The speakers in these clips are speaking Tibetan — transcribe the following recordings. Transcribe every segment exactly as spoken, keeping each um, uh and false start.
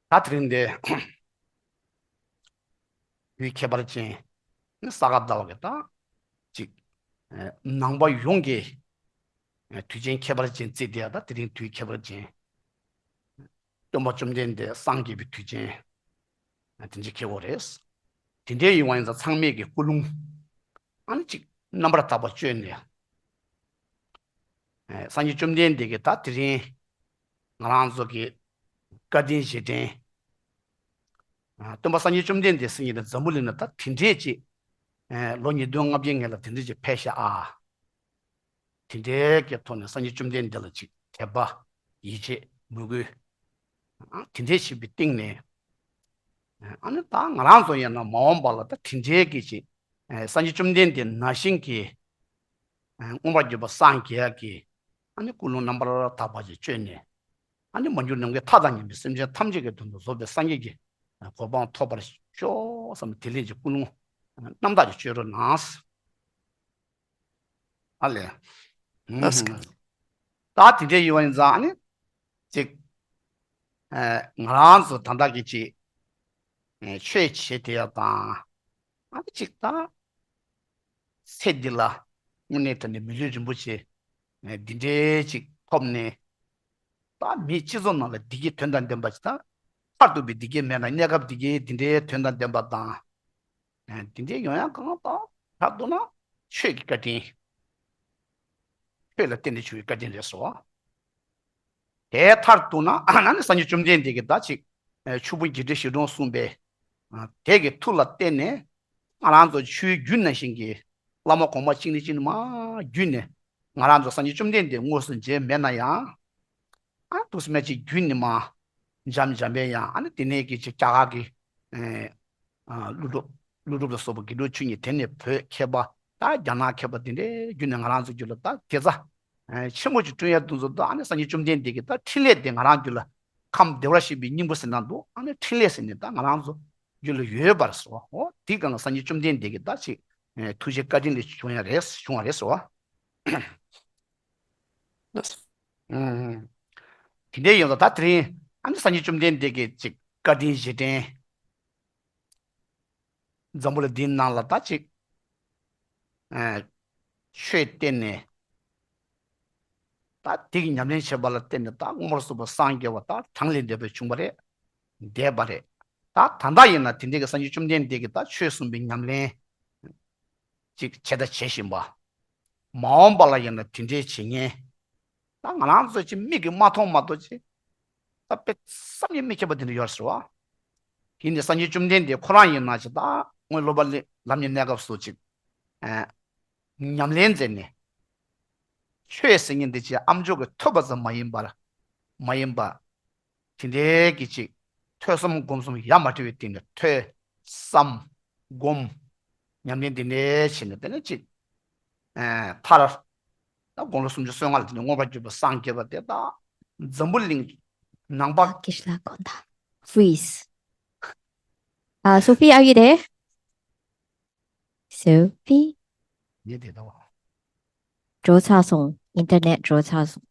ད་དེ་རིང་འདི་དུས་ཁྱད་པར་ཅན་ནི་ས་ག་ཟླ་བ་གི་ད་ཅིག་ནང་པ་ཡོངས་ཀྱི་དུས་ཆེན་ཁྱད་པར་ཅན་བརྩིས་ཏེ། ད་དེ་རིང་དུས་ཁྱད་པར་ཅན། སྟོན་པ་བཅོམ་ལྡན་འདས་སངས་རྒྱས་པའི་དུས་ཆེན་དེ་འདྲ་འཁེལ་བ་རེད། དེ་འདྲའི་ཡིན་པ་ཡིན་ཙང་ཚང་མས་ཀྱི་ཀུན་སློང་ཨ་ནི་ཅིག་རྣམ་པར་དག་པ་བཅོས་ནས། ཨེ། སངས་རྒྱས་བཅོམ་ལྡན་འདས་ཀྱིས་ད་དེ་རིང་ང་རང་ཚོ་གི་བཀའ་དྲིན་རྗེས་དྲན། ཨ། སྟོན་པ་སངས་རྒྱས་བཅོམ་ལྡན་འདས་ཟེར་མཁན་དེ་འཛམ་བུ་གླིང་ན་ད་དེ་འདྲས་ཅིག་ཨེ། ལོ་ཉིས་སྟོང་ལྔ་བརྒྱའི་སྔོན་ལ་དེ་འདྲས་ཅིག་ཕེབས་ཤག་ཨ། དེ་འདྲའི་གི་ཐོག་ནས་སངས་རྒྱས་བཅོམ་ལྡན་འདས་ལ་ཅིག་དད་པ། ཡིད་ཆེས། མོས་གུས། ཨ། དེ་འདྲའི་བྱེད་པའི་སྟེང་ནས། ཨ་ནི་ད་ང་རང་ཚོ་ཡིན་ན་མ་འོངས་པ་ལ་ད་དེ་འདྲའི་གི་ཅིག་ཨ། སངས་རྒྱས་བཅོམ་ལྡན་འདས་ནང་བཞིན་གྱི་ཨ། མངོན་པར་བརྗོད་པ་སངས་རྒྱས་ཀྱི་ཨ་ནི་ཀུན་སློང་རྣམ་པར་དག་པ་ཅིག་བཅོས་ནས། ཨ་ནི་མ་གྱུར་ནམ་མཁའི་མཐའ་དང་མཉམ་པའི་སེམས་ཅན་ཐམས་ཅད་ཀྱི་དོན་དུ་རྫོགས་པའི་སངས་རྒྱས་ཀྱི་གོ་འཕང་ཐོབ་པར་ཤོག་བསམ་པའི་དེ་ལས་ཀྱི་ཀུན་སློང་རྣམ་དག་ཅིག་བཅོས་རོགས་གནང་། ཨ་ལས། ལགས་སོ། ད་དེ་འདྲའི་ཡོད་པ་ཡིན་ཙང་ཨ་ནི་ཅིག་ཨ། ང་རང་ཚོ་ད་ལྟ་གི་ཅིག་ཨ། ཆོས་བྱེད་དེ་ཡག་དང་། ཨ་ནི་ཅིག་ད་ཚེ་འདི་ལ་དངོས་གནས་དྲང་གནས་མི་ལུས་རིན་པོ་ཆེ་ཨ། འདི་འདྲའི་ཅིག་ཐོབ་ནས། ད་མིའི་སྤྱི་ཚོགས་ནང་ལ་བདེ་སྐྱིད་དོན་དང་ལྡན་པ་ཅིག་དང་། མཐར་ཐུག་པའི་བདེ་སྐྱིད་མེད་ན་གནས་སྐབས་བདེ་སྐྱིད་འདི་འདྲའི་དོན་དང་ལྡན་པ་དང་། ཨ། འདི་འདྲའི་ཡོང་ཡག་གང་ལྟར་མཐར་ཐུག་ན་ཆོས་ཀྱི་བཀའ་དྲིན། ཆོས་ལ་བརྟེན་ནས་བྱུང་བའི་བཀའ་དྲིན་རེད་ཟེར་བ། དེའི་མཐར་ཐུག་ན་ཨ་ནི་སངས་རྒྱས་བཅོམ་ལྡན་འདས་ཀྱིས་ད་ཅིག་ཨ། ཆོས་ཕུང་བརྒྱད་ཁྲི་བཞི་སྟོང་གསུངས་པའི་ཨ། དེ་གི་མཐུ་ལ་བརྟེན་ནས་ང་རང་ཚོ་ཆོས་བརྒྱུད་ནང་བཞིན་གྱི་བླ་མ་གོང་མ་གཅིག་ནས་གཅིག་ནས་མར་བརྒྱུད་ནས། ང་རང་ཚོ་སངས་རྒྱས་བཅོམ་ལྡན་འདས་དངོས་སུ་མཇལ་མེད་ན་ཡང་། ཨ། ཐུགས་སྨོན་ཅིག་བརྒྱུད་ནས་མར་འཇམ་འཇམ་པའི་ཡང་ཨ་ནི་དེ་ནས་ཀྱི་ཅིག་རྒྱ་གར་གྱི་ཨེ། ཨ། ཀླུ་སྒྲུབ། ཀླུ་སྒྲུབ་ལ་སོགས་པ་དགེ་ལུགས་ཆོས་གཉིས། དེ་ནས་བོད་མཁས་པ། ད་རྒྱ་ནག་མཁས་པ་དེ་འདྲའི་བརྒྱུད་ནས་ང་རང་ཚོ་རྒྱུད་ལ་ད་དགེ་རྩ་ཨེ། ཆེན་མོ་ཅིག་བསྐྲུན་ཡ་དེ་ཚོ་ད་ཨ་ནི་སངས་རྒྱས་བཅོམ་ལྡན་འདས་ཀྱི་ད་འཕྲིན་ལས་དེ་ང་རང་རྒྱུད་ལ་ཁམས་བདེ་བར་གཤེགས་པའི་སྙིང་པོ་ཟེར་ན་འདུག་ཨ་ནི་འཕྲིན་ལས་ཟེར་ནས་ད་ང་རང་ཚོ་རྒྱུད་ལ་ཡོད་པར་སོ། འོ་དེ་གང་སངས་རྒྱས་བཅོམ་ལྡན་འདས་ཀྱི་ད་ཅིག་ཨེ། ཐུགས་རྗེ་བཀའ་དྲིན་ལས་བྱུང་ཡ་རེད། བྱུང་བ་རེད་ཟེར་བ། ལགས་སོ། ཨུམ། དེ་འདྲའི་ཡོད་ལ་ད་དེ་རིང་ཨ་ནི་སངས་རྒྱས་བཅོམ་ལྡན་འདས་ཀྱི་ཅིག་བཀའ་དྲིན་རྗེས་དྲན། འཛམ་བུ་གླིང་འདིའི་ནང་ལ་ད་ཅིག་ཨ། ཆོས་བསྟན་ནས། ད་དེ་གི་ཉམས་ལེན་བྱེད་པ་ལ་བརྟེན་ནས་ད་མངོན་པར་རྫོགས་པར་སངས་རྒྱས་པ་ད་གྲངས་ལས་འདས་པ་བྱུང་བ་རེད། འདས་པ་རེད། ད་ད་ལྟ་ཡིན་ན་དེ་འདྲའི་གི་སངས་རྒྱས་བཅོམ་ལྡན་འདས་ཀྱིས་ད་ཆོས་གསུངས་པའི་ཉམས་ལེན་ཅིག་བྱས་དང་བྱེད་བཞིན་པ། མ་འོངས་པ་ལ་ཡིན་ན་དེ་འདྲའི་བྱེད་མཁན། ད་ང་རང་ཚོ་ཅིག་མིག་གིས་མ་མཐོང་མ་གཏོགས་ཅིག་ད་དཔེ་བསམ་ཡས་མི་ཁྱབ་པ་དེ་འདྲ་ཡོད་རེད་ཟེར་བ། ཡིན་ནའི་སངས་རྒྱས་བཅོམ་ལྡན་འདས་ཁོ་རང་ཡིན་ན་ཅིག་ད་སྔོན་སློབ་པ་ལམ་གྱི་གནས་སྐབས་སུ་ཅིག་ཨ། ཉམས་ལེན་མཛད་ནས། ཆོས་ཟེར་མཁན་འདི་ཅིག་ཨ་མཆོག་གིས་ཐོས་པ་ཙམ་མ་ཡིན་པར། མ་ཡིན་པ། དེ་འདྲའི་གི་ཅིག་ཐོས་བསམ་སྒོམ་གསུམ་ཡ་མ་བྲལ་བའི་སྟེང་ནས་ཐོས། བསམ། སྒོམ། ཉམས་ལེན་དེ་འདྲའི་བྱས་ནས་དེ་ནས་ཅིག་ཨ། མཐར། ད་དགུང་ལོ་སུམ་ཅུ་སོ་ལྔ་ལ་དེ་ནས་མངོན་པར་གྱུར་པ་སངས་རྒྱས་པ་དེ་ད་འཛམ་བུ་གླིང་ནང་པ། Geshe-la konda. Freeze. Uh, Sophie, are you there? Sophie? ངས་དེ་ལྟ་བ། འགྲོ་ཚར་སོང་། ཨིན་ཊར་ནེཊ་འགྲོ་ཚར་སོང་།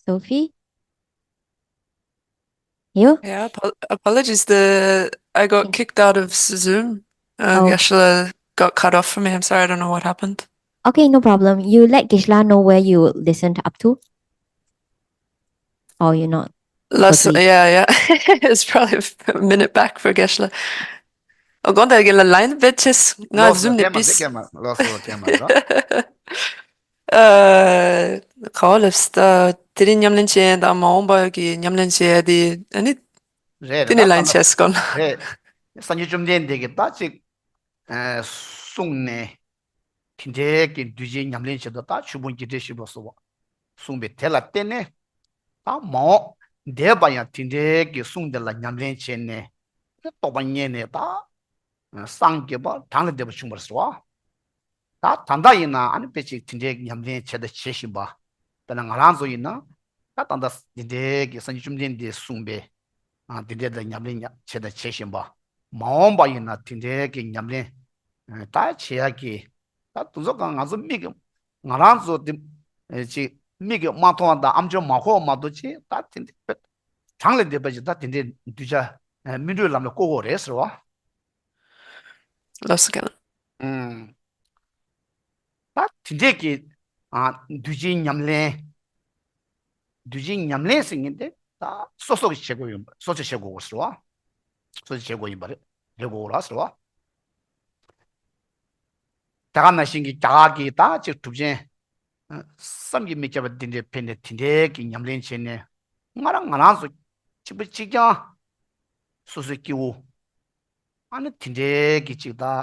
Sophie? You? Yeah, apo- apologies. The I got Okay. kicked out of Zoom. Uh, Oh. Geshe-la got cut off for me. I'm sorry. I don't know what happened. Okay, no problem. You let Geshe-la know where you listened up to? Or you're not? Last, Sophie? Yeah, yeah. It's probably a minute back for Geshe-la. ཨོ། དགོངས་དག་གི་ལ་ལའིན་བེད་ཆེས། ང་ལོགས་སུ་ཛུམ་ནས་ཐལ་མ་པིས། ཟེར་མཁན་མ། ལོགས་སུ་ཐལ་མ་རེད། ཨ། ག་བ་ལབ་སི་ད། དེ་རིང་ཉམས་ལེན་བྱེད་དང་མ་འོངས་པ་གི་ཉམས་ལེན་བྱེད་དེ་ཨ་ནི། རེད་རེད། དེ་ནི་ད་ལའིན་ད་ཆེས་སྐོར་ལ། རེད། སངས་རྒྱས་བཅོམ་ལྡན་འདས་ཀྱིས་ད་ཅིག་ཨ། གསུངས་ནས། དེ་འདྲའི་གི་གདུལ་བྱའི་ཉམས་ལེན་བྱེད་དུ་ད་ཆོས་ཕུང་བརྒྱད་ཁྲི་བཞི་པ་སོགས་པ་གསུངས་པའི་དེ་ལ་བརྟེན་ནས། ད་མ་འོངས་འདས་པ་ཡང་དེ་འདྲའི་གི་གསུང་དེ་ལ་ཉམས་ལེན་བྱས་ནས་རྟོགས་པ་རྙེད་ནས་ད་སངས་རྒྱས་པ་གྲངས་ལས་འདས་པ་བྱུང་བར་ཟེར་བ། ད་ད་ལྟ་ཡིན་ན་ཨ་ནི་དཔེ་ཅིག་དེ་འདྲའི་ཉམས་ལེན་བྱས་དང་བྱེད་བཞིན་པ། དཔེར་ན་ང་རང་ཚོ་ཡིན་ན་ད་ད་ལྟ་དེ་འདྲའི་གི་སངས་རྒྱས་བཅོམ་ལྡན་འདས་གསུངས་པའི་ཨ། དེ་འདྲའི་ད་ཉམས་ལེན་ཉ་བྱས་དང་བྱེད་བཞིན་པ། མ་འོངས་པ་ཡིན་ན་དེ་འདྲའི་གི་ཉམས་ལེན་ཨ། ད་བྱེད་ཡག་གི། ད་དེ་ཚོ་གང་ང་ཚོ་མིག་གིས། ང་རང་ཚོ་དེ་ཨེ། ཅིག་མིག་གིས་མ་མཐོང་བ་དང་ཨ་མཆོག་མ་གོ་བ་མ་གཏོགས་ཅིག་ད་དེ་འདྲའི་དཔེ་ གྲངས་ལས་འདས་པ་ཅིག་ད་དེ་འདྲའི་གདུལ་བྱ་སྨིན་གྲོལ་ལམ་ལ་བཀོད་དགོས་རེད་ཟེར་བ། ལགས་སོ། ཨུམ། ད་དེ་འདྲས་ཀྱི་ཨ་གདུལ་བྱའི་ཉམས་ལེན། གདུལ་བྱའི་ཉམས་ལེན་ཟེར་མཁན་དེ་ད་སོ་སོ་གིས་བྱེད་དགོས་ཡོད་པ། སོ་སོས་བྱེད་དགོས་ཟེར་བ། སོ་སོས་བྱེད་དགོས་ཡིན་པ་རེད། རེད་དགོས་ར་ཟེར་བ། ད་ག་ནང་བཞིན་གྱི་རྒྱ་གར་གྱི་ད་ཅིག་གྲུབ་ཆེན་བསམ་གྱིས་མི་ཁྱབ་པ་འདི་འདྲའི་ཕེབས་ནས་དེ་འདྲའི་གི་ཉམས་ལེན་བྱས་ནས། ང་རང་ང་རང་ཚོ་གཅིག་པ་གཅིག་རྐྱང་། སོ་སོའི་སྐྱེ་བོ། ཨ་ནི་དེ་འདྲའི་གི་ཅིག་ད་ཨ་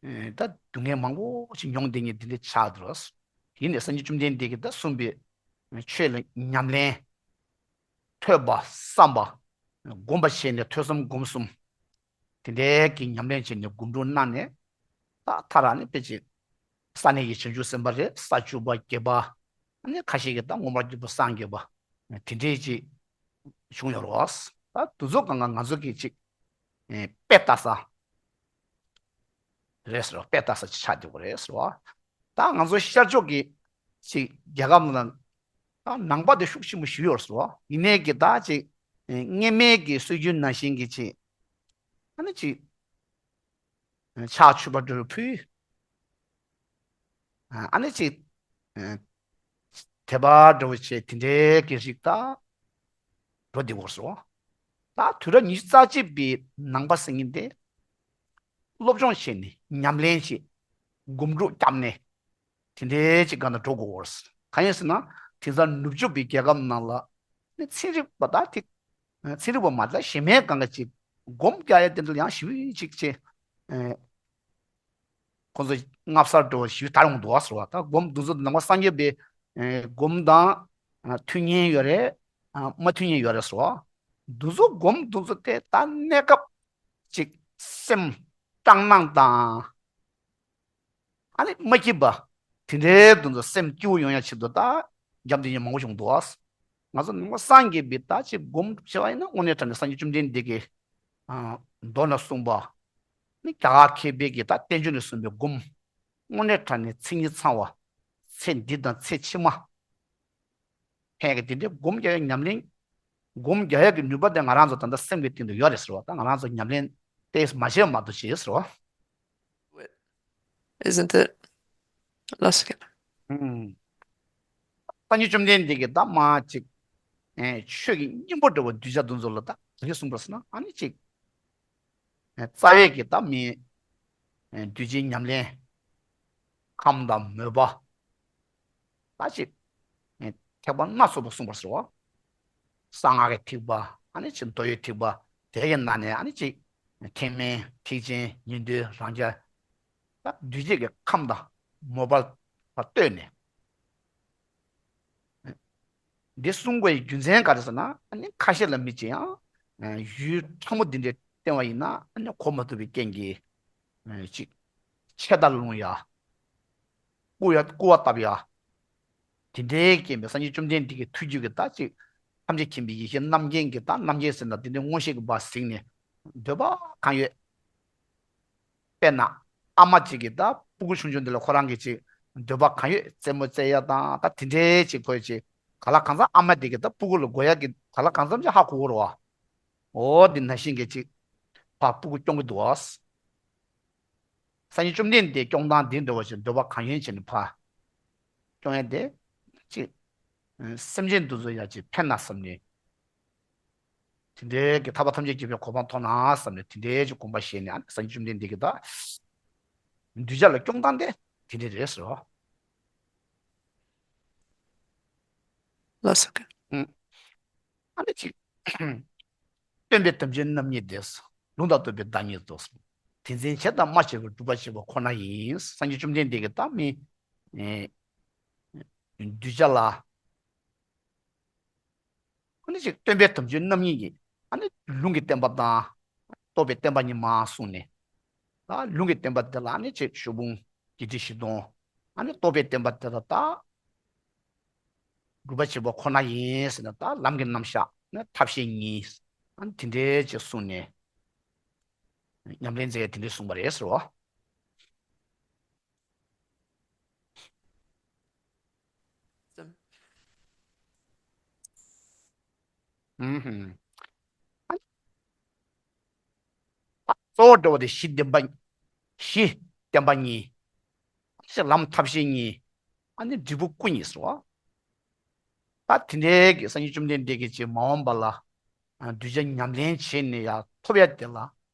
ཨེ་ད་སྡུག་བསྔལ་མང་པོ་ཞིག་མྱོང་བསྡད་མཁན་དེ་འདྲ་ཆགས་འདུག། ཡིན་ནའི་སངས་རྒྱས་བཅོམ་ལྡན་འདས་ཀྱིས་ད་གསུངས་པའི་ཆོས་ལ་ཉམས་ལེན། ཐོས་པ་བསམ་པ། སྒོམ་པ་བྱས་ནས་ཐོས་བསམ་སྒོམ་གསུམ། དེ་འདྲའི་གི་ཉམས་ལེན་བྱས་ནས་སྒོམ་སྒྲུབ་གནང་ནས། ད་མཐར་ཨ་ནི་དཔེ་ཅིག་ས་གནས་ཀྱི་བྱང་ཆུབ་སེམས་དཔའ་རེད། ས་བཅུ་པ་བརྒྱད་པ། ཨ་ནི་ཁ་ཤས་ཀྱིས་ད་མངོན་པར་རྫོགས་པའི་སངས་རྒྱས་པ། དེ་འདྲའི་ཅིག་བྱུང་ཡོད་རེད་བ། ད་དེ་ཚོ་གང་ག་ང་ཚོ་གི་ཅིག་ཨེ་དཔེ་ལྟ་ས་རེད་ཟེར་བ། དཔེ་ལྟ་ས་ཅིག་ཆགས་བསྡད་ཡོད་རེད་ཟེར་བ། ད་ང་ཚོ་ཤར་ཕྱོགས་ཀྱི་ཅིག་རྒྱལ་ཁབ་ནང་ད་ནང་པ་དེ་ཤུགས་ཆེན་པོ་ཞིག་ཡོད་རེད་ཟེར་བ། ཡིན་ནའི་གི་ད་ཅིག་ཨེ་སྔོན་མའི་གི་སྲོལ་རྒྱུན་ནང་བཞིན་གྱི་ཅིག་ཨ་ནི་ཅིག་ཕྱག་མཆོད་པ་འདྲ་བོ་ཕུལ། ཨ་ནི་ཅིག་དད་པ་འདྲ་བོ་བྱས། དེ་འདྲའི་གི་རིགས་ད་འགྲོ་བསྡད་ཡོད་རེད་ཟེར་བ། ད་དུས་རབས་ཉི་ཤུ་རྩ་གཅིག་པའི་ནང་པ་ཟེར་མཁན་དེ་སློབ་སྦྱོང་བྱས་ནས་ཉམས་ལེན་བྱས། སྒོམ་སྒྲུབ་བརྒྱབ་ནས། དེ་འདྲའི་ཅིག་སྒང་ལ་འགྲོ་དགོས་པ་རེད། གང་ཡིན་ཟེར་ན། དེང་སང་ནུབ་ཕྱོགས་པའི་རྒྱལ་ཁབ་ནང་ལ་ནི་ཚན་རིག་པ་དང་དེ། ཚན་རིག་པ་མ་རེད་ད། གཞན་མའི་སྒང་ག་ཅིག་སྒོམ་རྒྱག་ཡ་དེ་འདྲ་ལ་ཡང་ཞེ་པོ་ཅིག་བྱས། ཁོང་ཚོ་སྔ་སར་འགྲོ་བ་ཞེ་པོ་དར་ཡོང་འདུག་ཟེར་བ། ད་སྒོམ་འདུག་ཟེར་ནང་པ་སངས་རྒྱས་པའི་སྒོམ་དང་ཐུན་གཉིས་ཡོད་རེད། མ་ཐུན་གཉིས་ཡོད་རེད་ཟེར་བ། འདུག་ཟེར་སྒོམ་འདུག་ཟེར་དེ་ད་གནས་སྐབས་ཅིག་སེམས་སྐྲག་སྣང་དང་། ཨ་ནི་མ་སྐྱིད་པ། དེ་འདྲའི་དུས་ཚོད་སེམས་སྐྱིད་པོ་ཡོང་ཡ་ཆེད་དུ་ད་རྒྱབ་འདི་ཉིད་མང་པོ་བྱུང་འདུག་ཨ། ང་ཚོ་ནང་པ་སངས་རྒྱས་པའི་ད་ཅིག་སྒོམ་བྱས་པ་ཡིན་ན། དངོས་གནས་དྲང་གནས་སངས་རྒྱས་བཅོམ་ལྡན་འདས་ཀྱིས་ཨ་མདོ་ན་གསུངས་པ། ནི་རྒྱ་གར་མཁས་པའི་གི་ད་བསྟན་བཅོས་ནས་གསུངས་པའི་སྒོམ། དངོས་གནས་དྲང་གནས་མཚན་ཉིད་ཚང་བ། ཚེ་འདི་དང་ཚེ་ཕྱི་མ། ཕན་གི་དེ་འདྲའི་སྒོམ་རྒྱག་ཡ་ཉམས་ལེན། སྒོམ་རྒྱག་ཡ་གི་ནུས་པ་དེ་ང་རང་ཚོ་ད་ལྟ་སེམས་ཀྱི་སྟེང་དུ་ཡོད་རེད་ཟེར་བ། ད་ང་རང་ཚོ་ཉམས་ལེན་ཏོག་ཙམ་མ་བྱས་པ་མ་གཏོགས་བྱས་ཟེར་བ། Isn't it? ལགས་སོ། ཨུམ། སངས་རྒྱས་བཅོམ་ལྡན་འདས་ཀྱིས་ད་མ་ཅིག་ཨེ་ཆོས་ཀྱི་སྙིང་པོ་འདྲ་བོ་གདུལ་བྱ་དེ་ཚོ་ལ་ད་ག་རེ་གསུངས་པ་ཟེར་ན། ཨ་ནི་ཅིག་ཨེ་རྩ་བའི་གི་ད་མི་ཨེ་གདུལ་བྱའི་ཉམས་ལེན། ཁམས་དང་མོས་པ། ད་ཅིག་ཨེ་ཐེག་པ་སྣ་ཚོགས་པ་གསུངས་པ་ཟེར་བ། གསང་སྔགས་ཀྱི་ཐེག་པ། ཨ་ནི་ཅིག་མདོ་ཡི་ཐེག་པ། དེ་གི་ནང་ནས་ཨ་ནི་ཅིག་ཐེག་དམན་ཐེག་ཆེན་ཉན་ཐོས་རང་རྒྱལ། ད་གདུལ་བྱའི་གི་ཁམས་དང་མོས་པ་ལ་ལྟོས་ནས། འདི་གསུང་དགོས་ཡི་རྒྱུ་མཚན་ག་རེ་ཟེར་ན། ཨ་ནི་ཁ་ཤས་ལ་མི་ཅིག་ཡང་ཡུལ་ཕྲ་མོ་འདི་འདྲའི་བསྟན་པ་ཡིན་ན། ཨ་ནི་གོ་མ་ཐུབ་པའི་རྐྱེན་གྱིས་ཅིག་ཆད་ལྟ་ལོང་ཡ། སྐུར་ཡ་སྐུར་བ་བཏབ་ཡ། དེ་འདྲའི་རྐྱེན་པས་སངས་རྒྱས་བཅོམ་ལྡན་འདས་ཀྱི་ཐུགས་རྒྱུད་ཀྱི་ད་ཅིག་ཐམས་ཅད་མཁྱེན་པའི་ཡེ་ཤེས་རྣམ་མཁྱེན་གྱི་ད་རྣམ་མཁྱེན་ཟེར་ན་དེ་འདྲའི་མངོན་ཤེས་ཀྱི་བ་གཟིགས་ནས་འདོད་པ་གང་ཡོད། དཔེར་ན་ཨ་མ་ཅིག་གིས་ད་སྤུ་གུ་ཆུང་ཆུང་འདི་ལ་ཁོ་རང་གི་ཅིག་འདོད་པ་གང་ཡོད་རྩེད་མོ་རྩེ་ཡ་དང་ད་དེ་འདྲའི་ཅིག་ཁོས་ཅིག་ག་ལ་གང་འཚམ་ཨ་མ་དེ་གིས་ད་སྤུ་གུ་ལ་དགོས་ཡ་གི་ག་ལ་གང་འཚམ་ཅིག་ཧ་གོ་གི་རེད་བ། འོ་དེ་ནང་བཞིན་གྱི་ཅིག་ཕར་སྤུ་གུ་སྐྱོང་གི་འདུག་བ། སངས་རྒྱས་བཅོམ་ལྡན་འདས་སྐྱོང་སྟངས་འདི་འདྲ་བ་ཞིག་འདོད་པ་གང་ཡོད་བྱས་ནས་ཕར་སྐྱོང་ཡ་དེ་ཅིག་སེམས་ཅན་དེ་ཚོ་ཡ་ཅིག་ཕན་ན་བསམ་ནས། དེ་འདྲའི་གི་ཐར་པ་ཐམས་ཅད་མཁྱེན་པའི་གོ་འཕང་ཐོབ་ན་བསམ་ནས་དེ་འདྲའི་ཅིག་དགོངས་པ་བཞེས་ནས། ཨ་ནི་སངས་རྒྱས་བཅོམ་ལྡན་འདས་ཀྱིས་ད་གདུལ་བྱ་ལ་སྐྱོང་སྟངས་དེ་དེ་འདྲ་རེད་ཟེར་བ། ལགས་སོ། ཨ་ནི་ཅིག་སྟོན་པའི་དམ་ཆོས་རྣམ་གཉིས་དེ། ལུང་དང་རྟོགས་པའི་བདག་ཉིད་དོ། དེ་འཛིན་བྱེད་དང་སྨྲ་བྱེད་པ་སྒྲུབ་པར་བྱེད་པ་ཁོ་ན་ཡིན། སངས་རྒྱས་བཅོམ་ལྡན་འདས་ཀྱིས་ད་མི་ཨེ་གདུལ་བྱ་ལ་ཨ་ནི་ཅིག་སྟོན་པའི་དམ་ཆོས་རྣམ་གཉིས་ཀྱི་ཨ་ནི་ལུང་གི་བསྟན་པ་དང་རྟོགས་པའི་བསྟན་པ་གཉིས་མར་གསུངས་ནས། ད་ལུང་གི་བསྟན་པ་དེ་ལ་ཨ་ནི་ཅིག་ཆོས་ཕུང་བརྒྱད་ཁྲི་བཞི་སྟོང་། ཨ་ནི་རྟོགས་པའི་བསྟན་པ་དེ་ལ་ད་སྒྲུབ་པར་བྱེད་པ་ཁོ་ན་ཡིན་ཟེར་ནས། ད་ལམ་གྱི་རྣམ་གཞག་ནི་ཐབས་ཤེས་གཉིས། ཨ་ནི་དེ་འདྲའི་ཅིག་གསུངས་ནས་ཉམས་ལེན་མཛད་ཡ་དེ་འདྲའི་གསུངས་པ་རེད་ཟེར་བ། ཙམ། ཨུམ་ཧུམ། ཨ་ནི། ཨ་གཙོ་བོ་འདྲ་བོ་དེ་གཞི་བདེན་པ། གཞི་བདེན་པ་གཉིས། ཨ་ནི་ལམ་ཐབས་ཤེས་གཉིས། ཨ་ནི་འབྲས་བུ་སྐུ་གཉིས་སོ། ད་དེ་འདྲའི་གི་སངས་རྒྱས་བཅོམ་ལྡན་འདས་ཀྱིས་ཅིག་མ་འོངས་པ་ལ་ཨ་གདུལ་བྱ་ཉམས་ལེན་བྱས་ནས་ཡར་ཐོབ་ཡ་དེ་ལ། ཨ་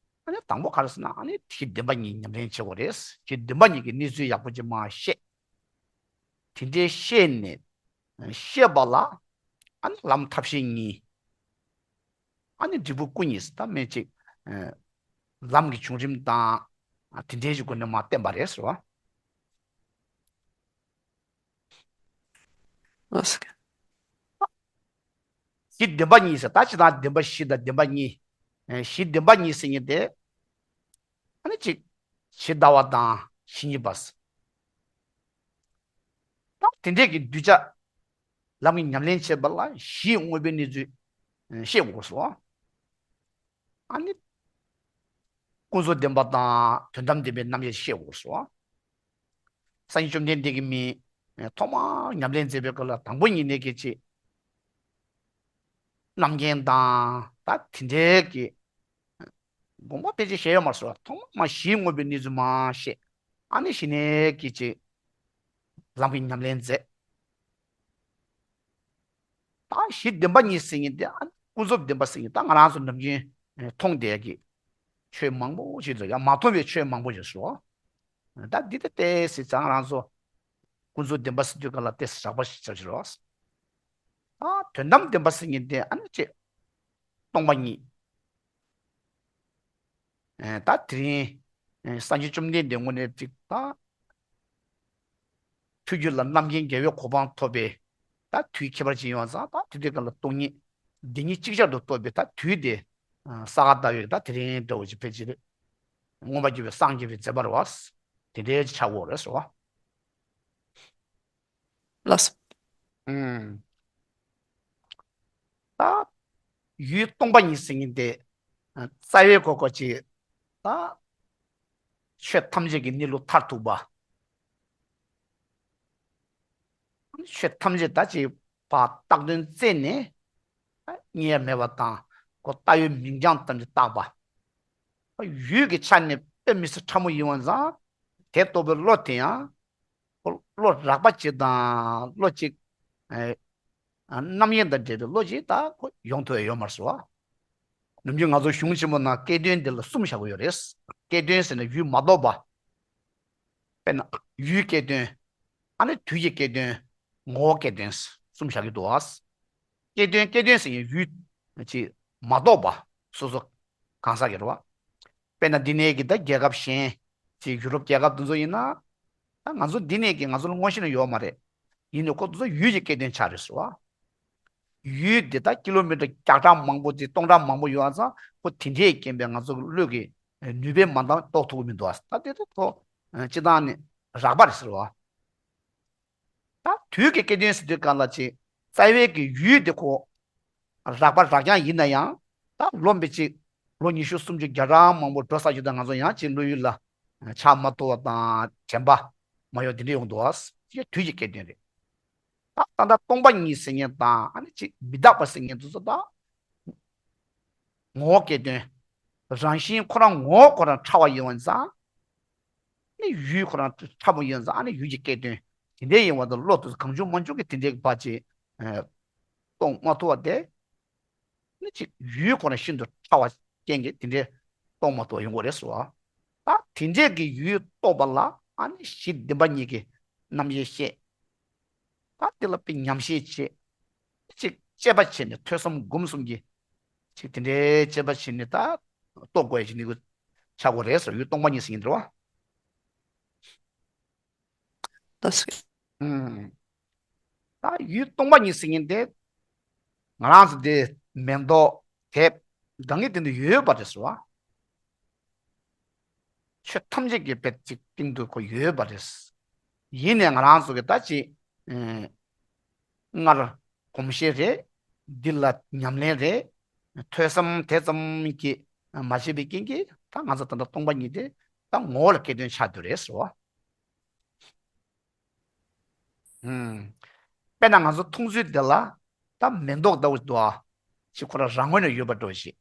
ནི་དང་པོ་ག་རེ་ཟེར་ན། ཨ་ནི་གཞི་བདེན་པ་གཉིས་ཉམས་ལེན་བྱེད་དགོས་རེད། གཞི་བདེན་པ་གཉིས་ཀྱི་གནས་ཚུལ་ཡག་པོ་ཅིག་མར་བཤད། དེ་འདྲའི་བཤད་ནས། ཤེས་པ་ལ་ཨ་ནི་ལམ་ཐབས་ཤེས་གཉིས། ཨ་ནི་འབྲས་བུ་སྐུ་གཉིས་ད་མན་ཆད། ལམ་གྱི་བྱུང་རིམ་དང་དེ་འདྲའི་སྒོ་ནས་མར་བསྟན་པ་རེད་ཟེར་བ། གཞི་བདེན་པ་གཉིས་ཟེར། ད་ཅི་ལྟར་བདེན་པ་བཞི་དང་བདེན་པ་གཉིས། གཞི་བདེན་པ་གཉིས་ཟེར་མཁན་དེ། ཨ་ནི་གཅིག་ཇི་ལྟ་བ་དང་ཇི་སྙེད་པ་ཟེར། ད་དེ་འདྲས་ཀྱི་གདུལ་བྱ་ལམ་གྱི་ཉམས་ལེན་བྱེད་པ་ལ་གཞི་དངོས་པོའི་གནས་ཚུལ་ཤེས་དགོས་སོ། ཨ་ནི་ཀུན་རྫོབ་བདེན་པ་དང་དོན་དམ་བདེན་པའི་རྣམ་དབྱེ་ཤེས་དགོས་སོ། སངས་རྒྱས་བཅོམ་ལྡན་འདས་ཀྱིས་མི་ཐོག་མར་ཉམས་ལེན་མཛད་པའི་སྐབས་ལ་དང་པོ་ཉིད་ནས་ཀྱི་ཅིག་རྣམ་མཁྱེན་དང་ད་དེ་འདྲའི་གི་དགོངས་པ་ཕལ་ཆེར་བཞེས་ཡོད་མ་རེད་ཟེར་བ། ཐོག་མར་གཞི་དངོས་པོའི་གནས་ཚུལ་མར་བཤད། ཨ་ནི་གཞི་ནས་ཀྱི་ཅིག་ལམ་གྱི་ཉམས་ལེན་མཛད། ད་གཞི་བདེན་པ་གཉིས་ཟེར་མཁན་དེ། ཨ་ནི་ཀུན་རྫོབ་བདེན་པ་ཟེར་མཁན་ད་ང་རང་ཚོ་ནམ་རྒྱུན་མཐོང་བསྡད་ཀྱི་ཆོས་མང་པོ་ཞིག་འདུག་ཡང་མ་མཐོང་བའི་ཆོས་མང་པོ་ཞིག་སོ། ད་འདི་ལྟ་སྟེ་ཟེར་ཙང་ང་རང་ཚོ་ཀུན་རྫོབ་བདེན་པ་ཟེར་དུས་ག་ལ་ཏོག་ཙམ་རགས་པ་ཞིག་ཆགས་ཀྱི་རེད། ད་དོན་དམ་བདེན་པ་ཟེར་མཁན་དེ་ཨ་ནི་ཅིག་སྟོང་པ་ཉིད། ད་དེ་རིང་སངས་རྒྱས་བཅོམ་ལྡན་འདས་དངོས་གནས་ཅིག་ད་ཐུགས་རྒྱུད་ལ་རྣམ་མཁྱེན་རྒྱལ་བའི་གོ་འཕང་ཐོབ་པའི་ད་དུས་ཁྱད་པར་ཅན་ཡོང་ཙང་། ད་དེ་དུས་ག་ལ་སྟོང་ཉིད་བདེན་གཉིས་ཅིག་ཅར་དུ་རྟོགས་པའི་ད་དུས་དེ་ས་ག་ཟླ་བའི་ད་དེ་རིང་འདྲ་བོ་ཅིག་ཕལ་ཆེར་མངོན་པར་བརྗོད་པའི་སངས་རྒྱས་པའི་མཛད་པ་རེད་བ། དེ་འདྲའི་ཆགས་ཡོད་རེད་ཟེར་བ། ལགས་སོ། ཨུམ། ད་ཡུལ་སྟོང་པ་ཉིད་ཟེར་མཁན་དེ་རྩ་བའི་གོ་སྐབས་ཅིག་ད་ཆོས་ཐམས་ཅད་ཀྱི་གནས་ལུགས་མཐར་ཐུག་པ། ཆོས་ཐམས་ཅད་ད་ཅིག་ཕར་བཏགས་དོན་བཙལ་ནས་རྙེད་ཡ་མེད་པ་དང་། ཁོ་བཏགས་ཡོད་མིང་རྐྱང་ཙམ་ཞིག་བཏགས་པ། ཡུལ་གྱི་ཆ་ནས་དཔེ་མི་སྲིད་ཕྲ་མོ་ཡིན་པ་ཙང་། དེ་རྟོགས་པའི་བློ་དེ་ཡང་ཁོ་བློ་རགས་པ་ཅིག་དང་བློ་ཅིག་ཨེ་རྣམ་གཡེང་དང་འདྲེས་པའི་བློ་ཅིག་ད་ཁོ་ཡོང་ཐུབ་ཡ་ཡོད་མ་རེད་ཟེར་བ། ནམ་རྒྱུན་ང་ཚོ་གཞུང་ཆེན་མོ་ནང་སྐལ་དོན་འདི་ལ་གསུམ་བཞག་གི་ཡོད་རེད། སྐལ་དོན་ཟེར་ན་ཡུལ་མ་རྟོགས་པ། དཔེར་ན་ཡུལ་སྐལ་དོན། ཨ་ནི་དུས་ཀྱི་སྐལ་དོན། ངོ་བོ་སྐལ་དོན་གསུམ་བཞག་གི་འདུག་བ། སྐལ་དོན་སྐལ་དོན་ཟེར་ཡང་ཡུལ་ཅིག་མ་རྟོགས་པ་སོ་སོ་གང་ཟག་གི་རེད་བ། དཔེར་ན་འདི་ནས་ཀྱི་ད་རྒྱལ་ཁབ་གཞན་ཅིག་ཡུ་རོབ་རྒྱལ་ཁབ་དེ་ཚོ་ཡིན་ན། ད་ང་ཚོ་འདི་ནས་ཀྱི་ང་ཚོ་ལ་མངོན་ཤེས་ནི་ཡོད་མ་རེད། ཡིན་ནའི་ཁོ་དེ་ཚོ་ཡུལ་གྱི་སྐལ་དོན་ཆགས་རེད་ཟེར་བ། ཡུལ་འདི་ད་ཀི་ལོ་མི་ཊར་བརྒྱ་ཕྲག་མང་པོ་དེ་སྟོང་ཕྲག་མང་པོ་ཡོད་པ་ཙང་། ཁོ་དེ་འདྲས་རྐྱེན་པས་ང་ཚོ་གི་བློ་གི་ནུས་པས་མ་འདང་རྟོགས་ཐུབ་ཀྱི་མི་འདུག་བ། ད་དེ་ད་ཁོ་སྤྱིར་བཏང་ནས་རགས་པ་རེད་ཟེར་བ། ད་དུས་ཀྱི་སྐལ་དོན་ཟེར་དུས་གང་ལ་ཅིག་རྩ་བའི་གི་ཡུལ་དེ་ཁོ་རགས་པ་རགས་རྐྱང་ཡིན་ན་ཡང་། ད་ལོ་མི་གཅིག་ལོ་ཉི་ཤུ་སུམ་ཅུ་བརྒྱ་ཕྲག་མང་པོ་འགྲོ་ས་ཞིག་དང་ང་ཚོ་ཡང་ཅིག་བློ་ཡུལ་ལ་ཆགས་མ་ཐུབ་པ་དང་དྲན་པ་མ་ཡོང་དེ་འདྲ་ཡོང་འདུག་བ། དེ་དུས་ཀྱི་སྐལ་དོན་རེད། ད་ད་ལྟ་སྟོང་པ་ཉིད་ཟེར་མཁན་དང་། ཨ་ནི་ཅིག་མི་རྟག་པ་ཟེར་མཁན་དེ་ཚོ་ད་ངོ་བོ་སྐལ་དོན། རང་བཞིན་ཁོ་རང་ངོ་བོ་ཁོ་རང་ཕྲ་བ་ཡིན་པ་ཙང་། ནི་ཡུལ་ཁོ་རང་ཕྲ་མོ་ཡིན་ཙང་། ཨ་ནི་ཡུལ་གྱི་སྐལ་དོན་དེ་འདྲའི་ཡིན་པ་དང་། བློ་དེ་གང་བྱུང་མང་བྱུང་གི་དེ་འདྲའི་བར་གྱི་ཨ་རྟོགས་མ་ཐུབ་པ་དེ། ནི་ཅིག་ཡུལ་ཁོ་རང་ཤིན་ཏུ་ཕྲ་བ་རྐྱེན་གྱིས་དེ་འདྲའི་རྟོགས་མ་ཐུབ་པ་ཡོང་གི་རེད་ཟེར་བ། ད་དེ་འདྲའི་གི་ཡུལ་རྟོགས་པ་ལ་ཨ་ནི་གཞི་བདེན་པ་གཉིས་ཀྱི་རྣམ་དབྱེ་བཤད། ད་དེ་ལ་དཔེ་ཉམས་བཞེས་བྱེད། ཅིག་དཔྱད་པ་བྱས་ནས་ཐོས་བསམ་སྒོམ་གསུམ་གྱིས་ཅིག་དེ་འདྲའི་དཔྱད་པ་བྱས་ནས་ད་རྟོགས་དགོས་ཡ་ཅིག་ནི་གུ་ཆགས་དགོས་རེད་ཟེར། ཡུལ་སྟོང་པ་ཉིད་ཟེར་མཁན་དེ་རེད་བ། ད་ཟེར། ཨུམ། ད་ཡུལ་སྟོང་པ་ཉིད་ཟེར་མཁན་དེ་ང་རང་ཚོ་དེ་མེ་ཏོག་དེབ་གང་གི་སྟེང་དུ་ཡོད་པ་རེད་ཟེར་བ། ཆོས་ཐམས་ཅད་ཀྱི་དཔེ་གཅིག་སྟེང་དུ་ཁོ་ཡོད་པ་རེད། ཡིན་ནའི་ང་རང་ཚོ་གི་ད་ཅིག་ཨེ་སྔར་གོམས་གཤིས་རེད། འདི་ལ་ཉམས་ལེན་རེད། ཐོས་བསམ་དེ་ཙམ་གྱིས་མ་བྱས་པའི་རྐྱེན་གྱིས། ད་ང་ཚོ་ད་ལྟ་སྟོང་པ་ཉིད་དེ་ད་ངོ་བོ་ལ་སྐལ་དོན་ཆགས་བསྡད་རེད་ཟེར་བ། ཨུམ། དཔེར་ན་ང་ཚོ་མཐོང་ཚུལ་དེ་ལ་ད་མེ་ཏོག་ལྟ་བུ་འདུག་ཨ། ཅིག་ཁོ་རང་རང་ངོས་ནས་ཡོད་པ་འདྲ་ཞིག་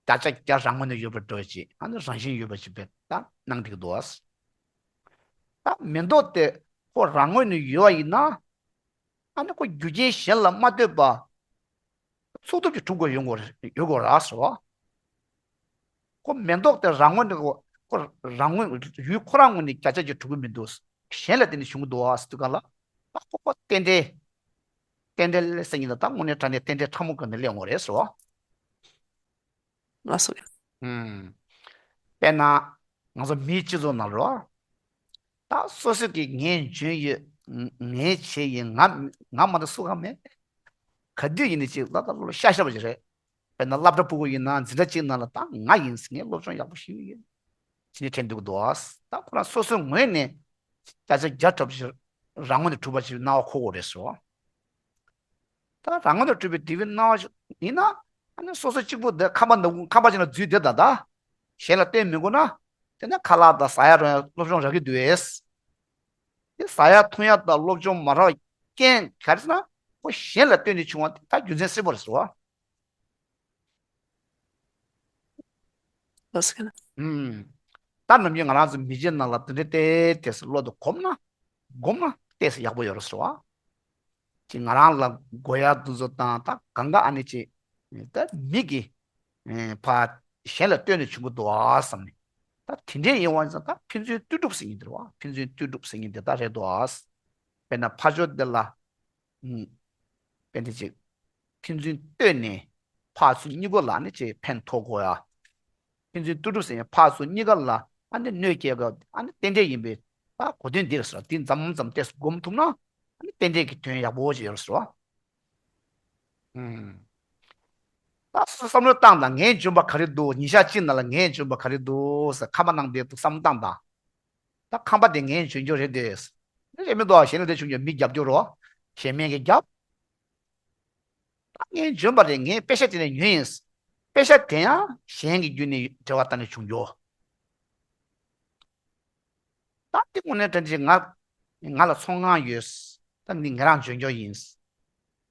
བརྒྱ་ཆ་བརྒྱ་རང་ངོས་ནས་ཡོད་པ་འདྲ་ཞིག་ཨ་ནི་རང་བཞིན་ཡོད་པ་ཞིག་བས་ད་སྣང་བསྡད་ཀྱི་འདུག་ད་མེ་ཏོག་དེ་ཁོ་རང་ངོས་ནས་ཡོད་པ་ཡིན་ན། ཨ་ནི་ཁོ་རྒྱུ་རྐྱེན་གཞན་ལ་མ་ལྟོས་པ། ཚུགས་ཐུབ་ཀྱི་གྲུབ་དགོས་ཡོང་དགོས་ཡོད་དགོས་ར་ཟེར་བ། ཁོ་མེ་ཏོག་དེ་རང་ངོས་ནས་ཁོ་ཁོ་རང་ངོས་ཡུལ་ཁོ་རང་ངོས་ནས་བརྒྱ་ཆ་གཅིག་གྲུབ་ཀྱི་མི་འདུག་གཞན་ལ་བརྟེན་ནས་བྱུང་གི་འདུག་ཨ་ཟེར་དུས་གང་ལ། ད་ཁོ་ཁོ་རྟེན་འབྲེལ། རྟེན་འབྲེལ་ཟེར་ཉིན་ད་ད་དངོས་གནས་དྲང་གནས་རྟེན་འབྲེལ་ཕྲ་མོ་གང་ནས་སླེབས་ཡོང་རེད་ཟེར་བ། ལགས་སོ། ཨུམ། དཔེར་ན། ང་ཚོ་མིའི་སྤྱི་ཚོགས་ནང་ལ། ད་སོ་སོ་གིས་ངས་འཇོན་ཡོད། ངས་བྱས་ཡིན། ང་ང་མ་གཏོགས་སུ་གང་མེད། ག་དུས་ཡིན་ནའི་ཅིག་ལ་ད་ལོ་ཤ་ཤ་བ་ཞིག་རེད། དཔེར་ན་སློབ་གྲྭ་ཕྲུ་གུ་ཡིན་ན་འཛིན་གྲྭ་གཅིག་ནང་ལ་ད་ང་ཡིན་ཟེར། ངས་སློབ་སྦྱོང་ཡག་པོ་ཞིག་ཡོད། ཅི་ནས་དྲན་འདུག་འདུག་ད་ཁོ་རང་སོ་སོའི་ངོས་ནས་བརྒྱ་ཆ་བརྒྱ་གྲུབ་ཞིག་རང་ངོས་ནས་གྲུབ་པ་ཞིག་སྣང་བ་འཁོར་དགོས་རེད་ཟེར་བ། ད་རང་ངོས་ནས་གྲུབ་པའི་དེ་བའི་སྣང་བ་ཞིག་ཡིན་ན། ཨ་ནི་སོ་སོ་གཅིག་པུ་འདི་ཁང་པ་འདི་ཁང་པ་ཅིག་ན་འཛུལ་བསྡད་ད་ད། གཞན་ལ་བརྟེན་མི་དགོས་ན། དེ་ན་ཁ་ལག་དང་ཟ་ཡ་རུང་ཡ་སློབ་སྦྱོང་རག་གི་འདུག་ཨེ། དེ་ཟ་ཡ་འཐུང་ཡ་དང་སློབ་སྦྱོང་མ་རག་རྐྱེན་ག་རེ་ཟེར་ན། ཁོ་གཞན་ལ་བརྟེན་ནས་བྱུང་བ་དེ་ད་རྒྱུ་མཚན་གསལ་པོ་རེད་ཟེར་བ། ལགས་སོ། ཨུམ། ད་ནམ་རྒྱུན་ང་རང་ཚོ་མི་ཚེ་ནང་ལ་དེ་འདྲའི་ཏོག་ཙམ་བློ་དུ་སྒོམ་ན། སྒོམ་ན་ཏོག་ཙམ་ཡག་པོ་ཡོད་རེད་ཟེར་བ། ཅིག་ང་རང་ལ་དགོས་ཡ་དེ་ཚོ་དང་ད་གང་ག་ཨ་ནི་ཅིག་ད་མི་གི་ཕ་གཞན་ལ་ལྟོས་ནས་བྱུང་གི་འདུག་ཨ་བསམ་ནས། ད་དེ་འདྲའི་ཡིན་བ་ཡིན་ཙང་ད་ཕན་ཚུན་ལྟོས་གྲུབ་ཟེར་མཁན་དེ་རེད་བ། ཕན་ཚུན་ལྟོས་གྲུབ་ཟེར་མཁན་དེ་ད་རེད་འདུག་ཨ། དཔེར་ན་ཕ་ཆོས་འདི་ལ། ཨུམ། དཔེ་འདི་ཅིག་ཕན་ཚུན་ལྟོས་ནས་ཕར་ཚུར་གཉིས་ཀ་ལ་ནི་ཅིག་ཕན་ཐོགས་དགོས་ཡ། ཕན་ཚུན་ལྟོས་གྲུབ་ཟེར་ཡ་ཕར་ཚུར་གཉིས་ཀ་ལ་ཨ་ནི་གནོད་སྐྱེལ་དགོས་ཨ་ནི་རྟེན་འབྲེལ་ཡིན་པས་ད་གོ་དོན་འདི་རེད་ཟེར་བ། འདི་མཚམས་མཚམས་ཏོག་ཙམ་སྒོམ་ཐུབ་ན་ཨ་ནི་རྟེན་འབྲེལ་གྱི་དོན་ཡག་པོ་ཞིག་ཡོད་རེད་ཟེར་བ། ཨུམ། ད་སོ་སོ་བསམ་བློ་བཏང་དང་། ངས་འཇོན་པ་ག་རེ་འདུག་ཉིན་ཞག་གཅིག་ནང་ལ་ངས་འཇོན་པ་ག་རེ་འདུག་ཟེར་ཁ་པར་ནང་བསྡད་འདུག་བསམ་བློ་བཏང་དང་། ད་ཁང་པ་དེ་ངས་འཇོན་རྒྱུ་རེད་དེ། རེད་མི་འདུག་གཞན་ལ་དེ་བྱུང་རྒྱུ་མི་རྒྱབ་རྒྱུ་རོ། གཞན་མེད་ཀྱི་རྒྱབ། ད་ངས་འཇོན་པ་རེད། ངས་པེ་ཤ་དེ་ནས་ཉོས་ཡིན། པེ་ཤ་དེ་ཡང་གཞན་གྱི་བརྒྱུད་ནས་འབྲེལ་བ་བཏང་ནས་བྱུང་རྒྱུ། ད་དེ་དངོས་གནས་དྲན་རྗེས་ང་ང་ལ་ཚོང་ཁང་ཡོད། ད་འདི་ངེད་རང་འཇོན་རྒྱུ་ཡིན།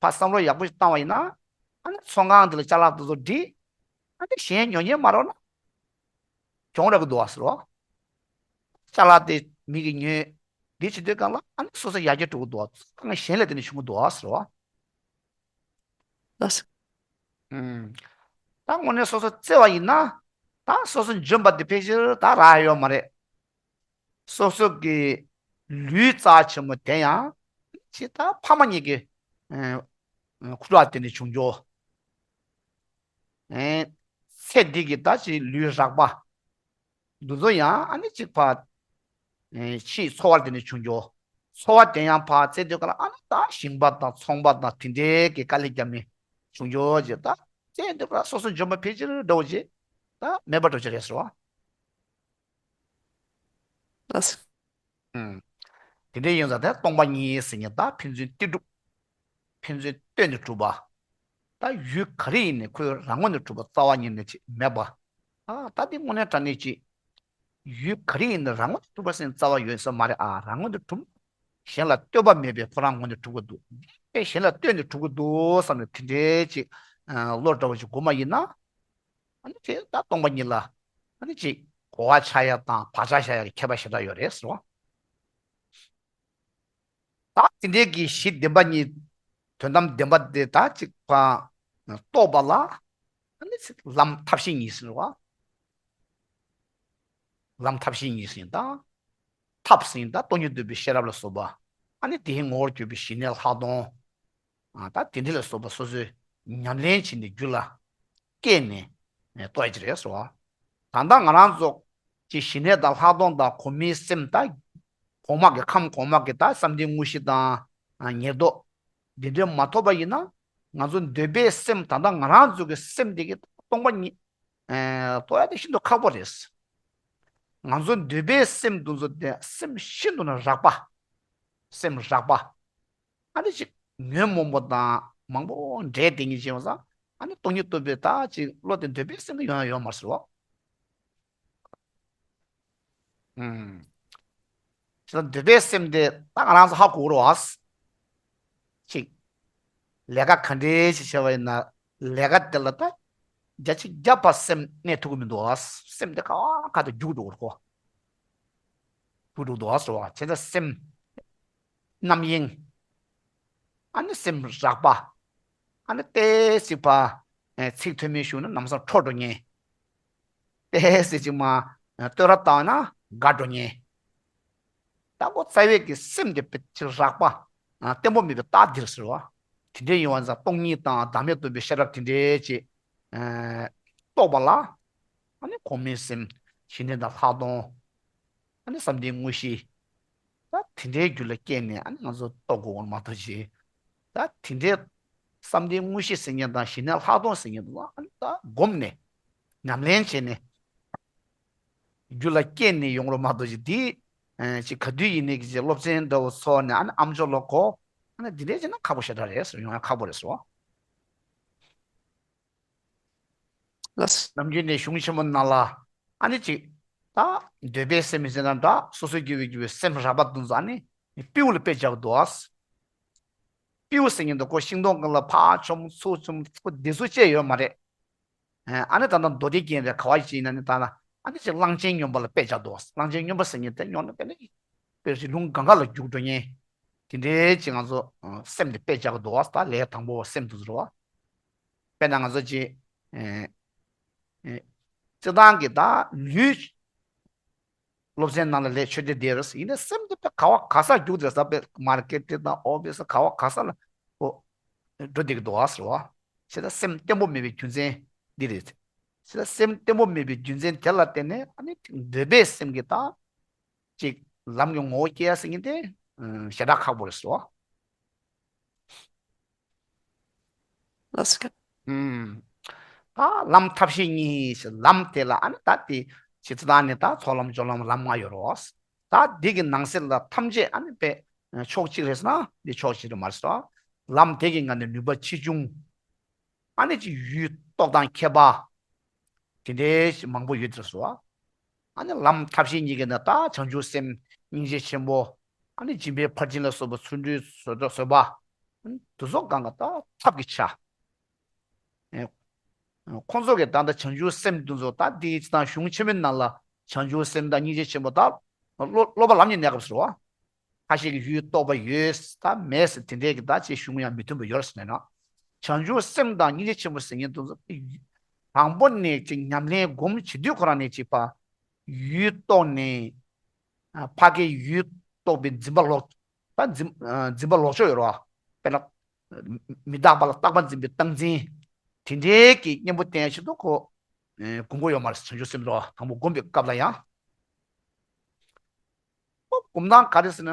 ཕར་བསམ་བློ་ཡག་པོ་ཞིག་བཏང་བ་ཡིན་ན། ཨ་ནི་ཚོང་ཁང་དེ་ལ་ཅ་ལག་དེ་ཚོ་སྒྲིག་ཨ་ནི་གཞན་ཉོ་མཁན་མ་རག་ན། གྱོང་རག་གི་འདུག་བ་ཟེར་བ། ཅ་ལག་དེ་མི་གིས་ཉོས། འདི་བྱེད་དུས་སྒང་ལ་ཨ་ནི་སོ་སོ་ཡར་རྒྱས་འགྲོ་གི་འདུག་བ། ཚོང་ཁང་གཞན་ལ་དེ་ནས་བྱུང་གི་འདུག་བ་ཟེར་བ། ལགས་སོ། ཨུམ། ད་དངོས་གནས་སོ་སོ་བརྩེ་བ་ཡིན་ན། ད་སོ་སོ་འཇོན་པ་དེ་ཕལ་ཆེར་ད་རག་ཡོད་མ་རེད། སོ་སོ་གི་ལུས་རྩ་ཆེན་མོ་དེ་ཡང་ཅི་ད་ཕ་མ་གཉིས་ཀྱི་ཨ་ཨ་ཁུ་ཁྲག་དེ་ནས་བྱུང་རྒྱུ། ཨེ། ཚེ་འདི་གི་ད་ཅི་ལུས་རགས་པ། འདི་ཚོ་ཡང་ཨ་ནི་ཅིག་ཕ། ཨེ། ཕྱིའི་འཚོ་བ་དེ་ནས་བྱུང་རྒྱུ། འཚོ་བ་དེ་ཡང་ཕ་ཚེ་འདི་ག་ལ་ཨ་ནི་ད་ཞིང་པ་དང་ཚོང་པ་དང་དེ་འདྲའི་གི་དཀའ་ལས་བརྒྱབ་ནས་བྱུང་རྒྱུ་ཅིག་ད་ཚེ་འདི་ག་ལ་སོ་སོ་འཇོན་པ་ཕལ་ཆེར་འདྲ་བོ་ཅིག་ད་མེད་པ་འགྲོ་ཅིག་རེད་ཟེར་བ། ལགས་སོ། ཨུམ། དེ་འདྲའི་ཡིན་ཙང་དེ་སྟོང་པ་ཉིད་ཟེར་མཁན་ད་ཕན་ཚུན་ལྟོས་གྲུབ། ཕན་ཚུན་ལྟོས་ནས་གྲུབ་པ། ད་ཡུལ་ག་རེ་ཡིན་ནའི་ཁོའི་རང་ངོས་ནས་གྲུབ་པ་རྩ་བ་ཉིད་ནས་ཅིག་མེད་པ། ཨ་ད་འདི་དངོས་གནས་དྲང་གནས་ཅིག་ཡུལ་ག་རེ་ཡིན་ནའི་རང་ངོས་ནས་གྲུབ་པ་ཟེར་རྩ་བ་ཡོད་ས་མ་རེད་ཨ། རང་ངོས་ནས་གྲུབ། གཞན་ལ་ལྟོས་པ་མེད་པའི་ཁོ་རང་ངོས་ནས་གྲུབ་ཀྱི་འདུག་འདི་དཔེ་གཞན་ལ་ལྟོས་ནས་གྲུབ་ཀྱི་འདུག་བསམ་ནས་དེ་འདྲའི་ཅིག་ཨ་བློ་འདྲ་བོ་ཅིག་སྒོམ་པ་ཡིན་ན། ཨ་ནི་དེ་ད་སྟོང་པ་ཉིད་ལ་ཨ་ནི་ཅིག་གོ་བ་ཆགས་ཡ་དང་བག་ཆགས་བཞག་ཡ་གི་ཁྱད་པར་ཞེ་དྲག་ཡོད་རེད་ཟེར་བ། ད་དེ་འདྲའི་གི་གཞི་བདེན་པ་གཉིས། དོན་དམ་བདེན་པ་དེ་ད་ཅིག་ཕ་རྟོགས་པ་ལ་ཨ་ནི་ལམ་ཐབས་ཤེས་གཉིས་ཟེར་བ། ལམ་ཐབས་ཤེས་གཉིས་ཟེར་ད། ཐབས་ཟེར་ད་སྟོང་ཉིད་རྟོགས་པའི་ཤེས་རབ་ལ་སོགས་པ། ཨ་ནི་དེའི་ངོ་བོར་གྱུར་པའི་ཞི་གནས་ལྷག་མཐོང་། ཨ་ད་དེ་འདྲ་ལ་སོགས་པ་སོ་སོས་ཉམས་ལེན་བྱས་ནས་རྒྱུད་ལ་སྐྱེས་ནས་རྟོགས་ཡ་ཅིག་རེད་ཟེར་བ། ད་ལྟ་ང་རང་ཚོ་ཀྱི་ཞི་གནས་དང་ལྷག་མཐོང་དང་གོང་མའི་སེམས་ད་གོང་མ་གི་ཁམས་གོང་མ་གི་ད་བསམ་གཏན་དངོས་གཞི་དང་ཉེར་བསྡོགས་འདི་འདྲ་མ་ཐོབ་པ་ཡིན་ན། ང་ཚོ་འདོད་པའི་སེམས་ད་ལྟ་ང་རང་ཚོ་གི་སེམས་འདི་གི་སྟོང་པ་ཉིད་རྟོགས་ཡ་དེ་ཤིན་ཏུ་ཁག་པོ་རེད། ང་ཚོ་འདོད་པའི་སེམས་འདི་ཚོ་དེ་སེམས་ཤིན་ཏུ་ནས་རགས་པ། སེམས་རགས་པ། ཨ་ནི་ཅིག་ཉོན་མོངས་པ་དང་མང་པོ་འདྲེས་དེ་ཉིད་བྱས་པ་སང་ཨ་ནི་སྟོང་ཉིད་རྟོགས་པའི་ད་ཅིག་བློ་དེ་འདོད་པའི་སེམས་དེ་ཡོང་ཡ་ཡོད་མ་རེད་ཟེར་བ། ཨུམ། ཅིག་འདོད་པའི་སེམས་དེ་ད་ང་རང་ཚོ་ཧ་གོ་རོགས། ཅིག་ལས་ཀ་ག་འདྲས་ཞིག་བྱས་པ་ཡིན་ན། ལས་ཀ་དེ་ལ་ད་བརྒྱ་ཆ་བརྒྱ་ཕར་སེམས་གནས་ཐུབ་ཀྱི་མི་འདུག་ཨ། སེམས་དེ་ག་བ་ག་ད་རྒྱུག་འགྲོ་གི་རེད་གོ། རྒྱུག་འགྲོ་གི་འདུག་ཨ་ཟེར་བ། བྱས་ཙང་སེམས་རྣམ་གཡེང་། ཨ་ནི་སེམས་རགས་པ། ཨ་ནི་ཏོག་ཙམ་ཕར་ཚིག་ཐོན་མིན་ཞུ་ན་ལམ་སང་འཕྲོ་འགྲོ་མཁན། ཏོག་ཙམ་ཅིག་མར་བསྟོད་ར་བཏང་ན་དགའ་འགྲོ་མཁན། ད་ཁོ་རྩ་བའི་གི་སེམས་དེ་དཔེ་ཅིག་རགས་པ། ཨ། བརྟན་པོ་མེད་པའི་རྟགས་འདི་རེད་ཟེར་བ། དེ་འདྲའི་ཡོང་བ་ཙང་སྟོང་ཉིད་དང་བདག་མེད་རྟོགས་པའི་ཤེས་རབ་དེ་འདྲའི་ཅིག་ཨ། རྟོགས་པ་ལ། ཨ་ནི་གོང་མའི་སེམས། ཞི་གནས་དང་ལྷག་མཐོང་། ཨ་ནི་བསམ་གཏན་དངོས་གཞི། ད་དེ་འདྲའི་རྒྱུད་ལ་སྐྱེས་ནས་ཨ་ནི་ང་ཚོ་རྟོགས་དགོས་པ་མ་གཏོགས་ཅིག་ད་དེ་འདྲའི་བསམ་གཏན་དངོས་གཞི་ཟེར་མཁན་དང་ཞི་གནས་ལྷག་མཐོང་ཟེར་མཁན་དེ་ཚོ་ཨ་ནི་ད་བསྒོམས་ནས། ཉམས་ལེན་བྱས་ནས། རྒྱུད་ལ་སྐྱེས་ནས་ཡོང་རོགས་མ་གཏོགས་ཅིག་འདི། ཨ། ཅིག་ག་དུས་ཡིན་ནའི་གི་ཅིག་སློབ་ཚན་འདྲ་བོ་ཚོགས་ནས་ཨ་ནི་ཨམ་ཅོག་ལ་གོ། ཨ་ནི་འདི་འདྲས་བྱས་ན་ཁག་པོ་ཞེ་དྲག་རེད་ཟེར། ཡོང་ཡ་ཁག་པོ་རེད་ཟེར་བ། ལགས་སོ། ནམ་རྒྱུན་ནས་གཞུང་ཆེན་མོ་ནང་ལ་ཨ་ནི་ཅིག་ད་འདོད་པའི་སེམས་ཟེར་ན་འདྲ། སོ་སོའི་དགེ་བའི་རྒྱུ་བའི་སེམས་རགས་པ་དེ་ཚོ་ཨ་ནི་སྤྲེའུ་ལ་དཔེ་བཞག་འདུག་ཨ། སྤྲེའུ་ཟེར་མཁན་དེ་ཁོ་ཤིང་སྡོང་སྒང་ལ་ཕར་མཆོངས་ཚུར་མཆོངས་ཁོ་བདེ་སུ་བཅས་ཡོད་མ་རེད། ཨ་ནི་ད་ལྟ་མདོ་སྡེ་རྒྱན་རེད། ག་བ་ཡིན་ན་ནི་ད་ལྟ་ཨ་ནི་ཅིག་གླང་ཆེན་སྨྱོན་པ་ལ་དཔེ་བཞག་འདུག་གླང་ཆེན་སྨྱོན་པ་ཟེར་མཁན་དེ་སྨྱོན་ན་དཔེ་ནི་དཔེ་རི་ལུང་གང་ག་ལ་རྒྱུག་འགྲོ་མཁན། དེ་འདྲའི་ཅིག་ང་ཚོ་སེམས་དེ་དཔེ་བཞག་འདུག་ད་ལས་དང་པོ་སེམས་དེ་ཚོ་རེད་བ། དཔེར་ན་ང་ཚོ་ཅིག་ཨེ། ཨེ། སྤྱིར་བཏང་གི་ད་ལུས། སློབ་ཚན་ནང་ལ་ལས་ཆོས་སྡེ་བསྡད་རེད། ཡིན་ནའི་སེམས་དེ་དཔེ་ག་བ་ག་ས་རྒྱུག་བསྡད་ས། དཔེ་མར་ཀེ་ཊི་དང་ཨོ་ཕི་སི་ག་བ་ག་ས་ལ་ཨོ་འགྲོ་བསྡད་ཀྱི་འདུག་ཨ་ཟེར་བ། བྱས་ཙང་སེམས་བརྟན་པོ་མེད་པའི་རྒྱུ་མཚན་འདི་རེད། བྱས་ཙང་སེམས་བརྟན་པོ་མེད་པའི་རྒྱུ་མཚན་དེ་ལ་བརྟེན་ནས་ཨ་ནི་འདོད་པའི་སེམས་ཀྱི་ད་ཅིག་ལམ་གྱི་ངོ་བོ་སྐྱེ་ཡ་ཟེར་མཁན་དེ་ཞེ་དྲག་ཁག་པོ་རེད་ཟེར་བ། ལགས་སོ། ཨུམ། ད་ལམ་ཐབས་ཤེས་གཉིས་ཟེར། ལམ་དེ་ལ་ཨ་ནི་ད་དེ་ཇི་ལྟར་ནི་ད་ཚོགས་ལམ་སྦྱོར་ལམ་ལམ་ལྔ་ཡོད་རེད། ད་འདི་གི་ནང་གསེས་ལ་ཐམས་ཅད་ཨ་ནི་དཔེ་ཕྱོགས་གཅིག་རེད་ཟེར་ན་འདི་ཕྱོགས་གཅིག་རེད་མ་རེད་ཟེར། ལམ་དེ་གི་ངང་ནས་ནུས་པ་ཆེ་ཆུང་། ཨ་ནི་ཅིག་ཡུལ་རྟོགས་དང་ཁྱད་པར། དེ་འདྲའི་ཞིག་མང་པོ་ཡོད་དེ་སོ། ཨ་ནི་ལམ་ཐབས་ཤེས་གཉིས་ཀྱི་ནི་ད་བྱང་ཆུབ་སེམས་སྙིང་རྗེ་ཆེན་པོ། ཨ་ནི་སྦྱིན་པའི་ཕར་ཕྱིན་ལ་སོགས་པ་ཚུལ་ཁྲིམས་བཟོད་པ། ཨ་ནི་དེ་ཚོ་གང་ག་ད་ཐབས་ཀྱི་ཆ། ཨེ། ཁོང་ཚོ་གི་ད་ལྟ་བྱང་ཆུབ་སེམས་དེ་ཚོ་ད་འདི་ཅི་དང་གཞུང་ཆེན་མོའི་ནང་ལ་བྱང་ཆུབ་སེམས་དང་སྙིང་རྗེ་ཆེན་པོ་ད་སློབ་སློབ་པ་ལམ་གཉིས་གནས་སྐབས་སུ་རེད་བ། ཁ་ཤས་ཀྱིས་ཡུལ་རྟོགས་པ་ཡོད་ད་མེད་ཟེར་དེ་འདྲའི་གི་ད་ཅིག་གཞུང་ཡང་མི་མཐུན་པ་ཡོད་ཟེར་ན། བྱང་ཆུབ་སེམས་དང་སྙིང་རྗེ་ཆེན་པོ་ཟེར་མཁན་དེ་ཚོ་དང་པོ་ནས་ཅིག་ཉམས་ལེན་སྒོམ་བྱེད་དུས་ཁོ་རང་ནས་ཅིག་ཕར་ཡུལ་རྟོགས་ནས། ཨ། ཕ་གིའི་ཡུལ་རྟོགས་པའི་འཛིན་པ་ལོག་ད་འཛིན་ཨ་འཛིན་པ་ལོག་ཕྱོགས་ཡོད་རེད་བ། དཔེར་ན། མི་རྟག་པ་ལ་རྟག་པ་འཛིན་པའི་རྟག་འཛིན། དེ་འདྲའི་གི་གཉེན་པོ་བསྟེན་ཆེད་དུ་ཁོ། ཨེ། སྒོམ་དགོས་ཡོད་མ་རེད། བྱང་ཆུབ་སེམས་རོ་དང་པོ་སྒོམ་པའི་སྐབས་ལ་ཡང་། ཁོ་སྒོམ་སྟངས་ག་རེ་ཟེར་ན།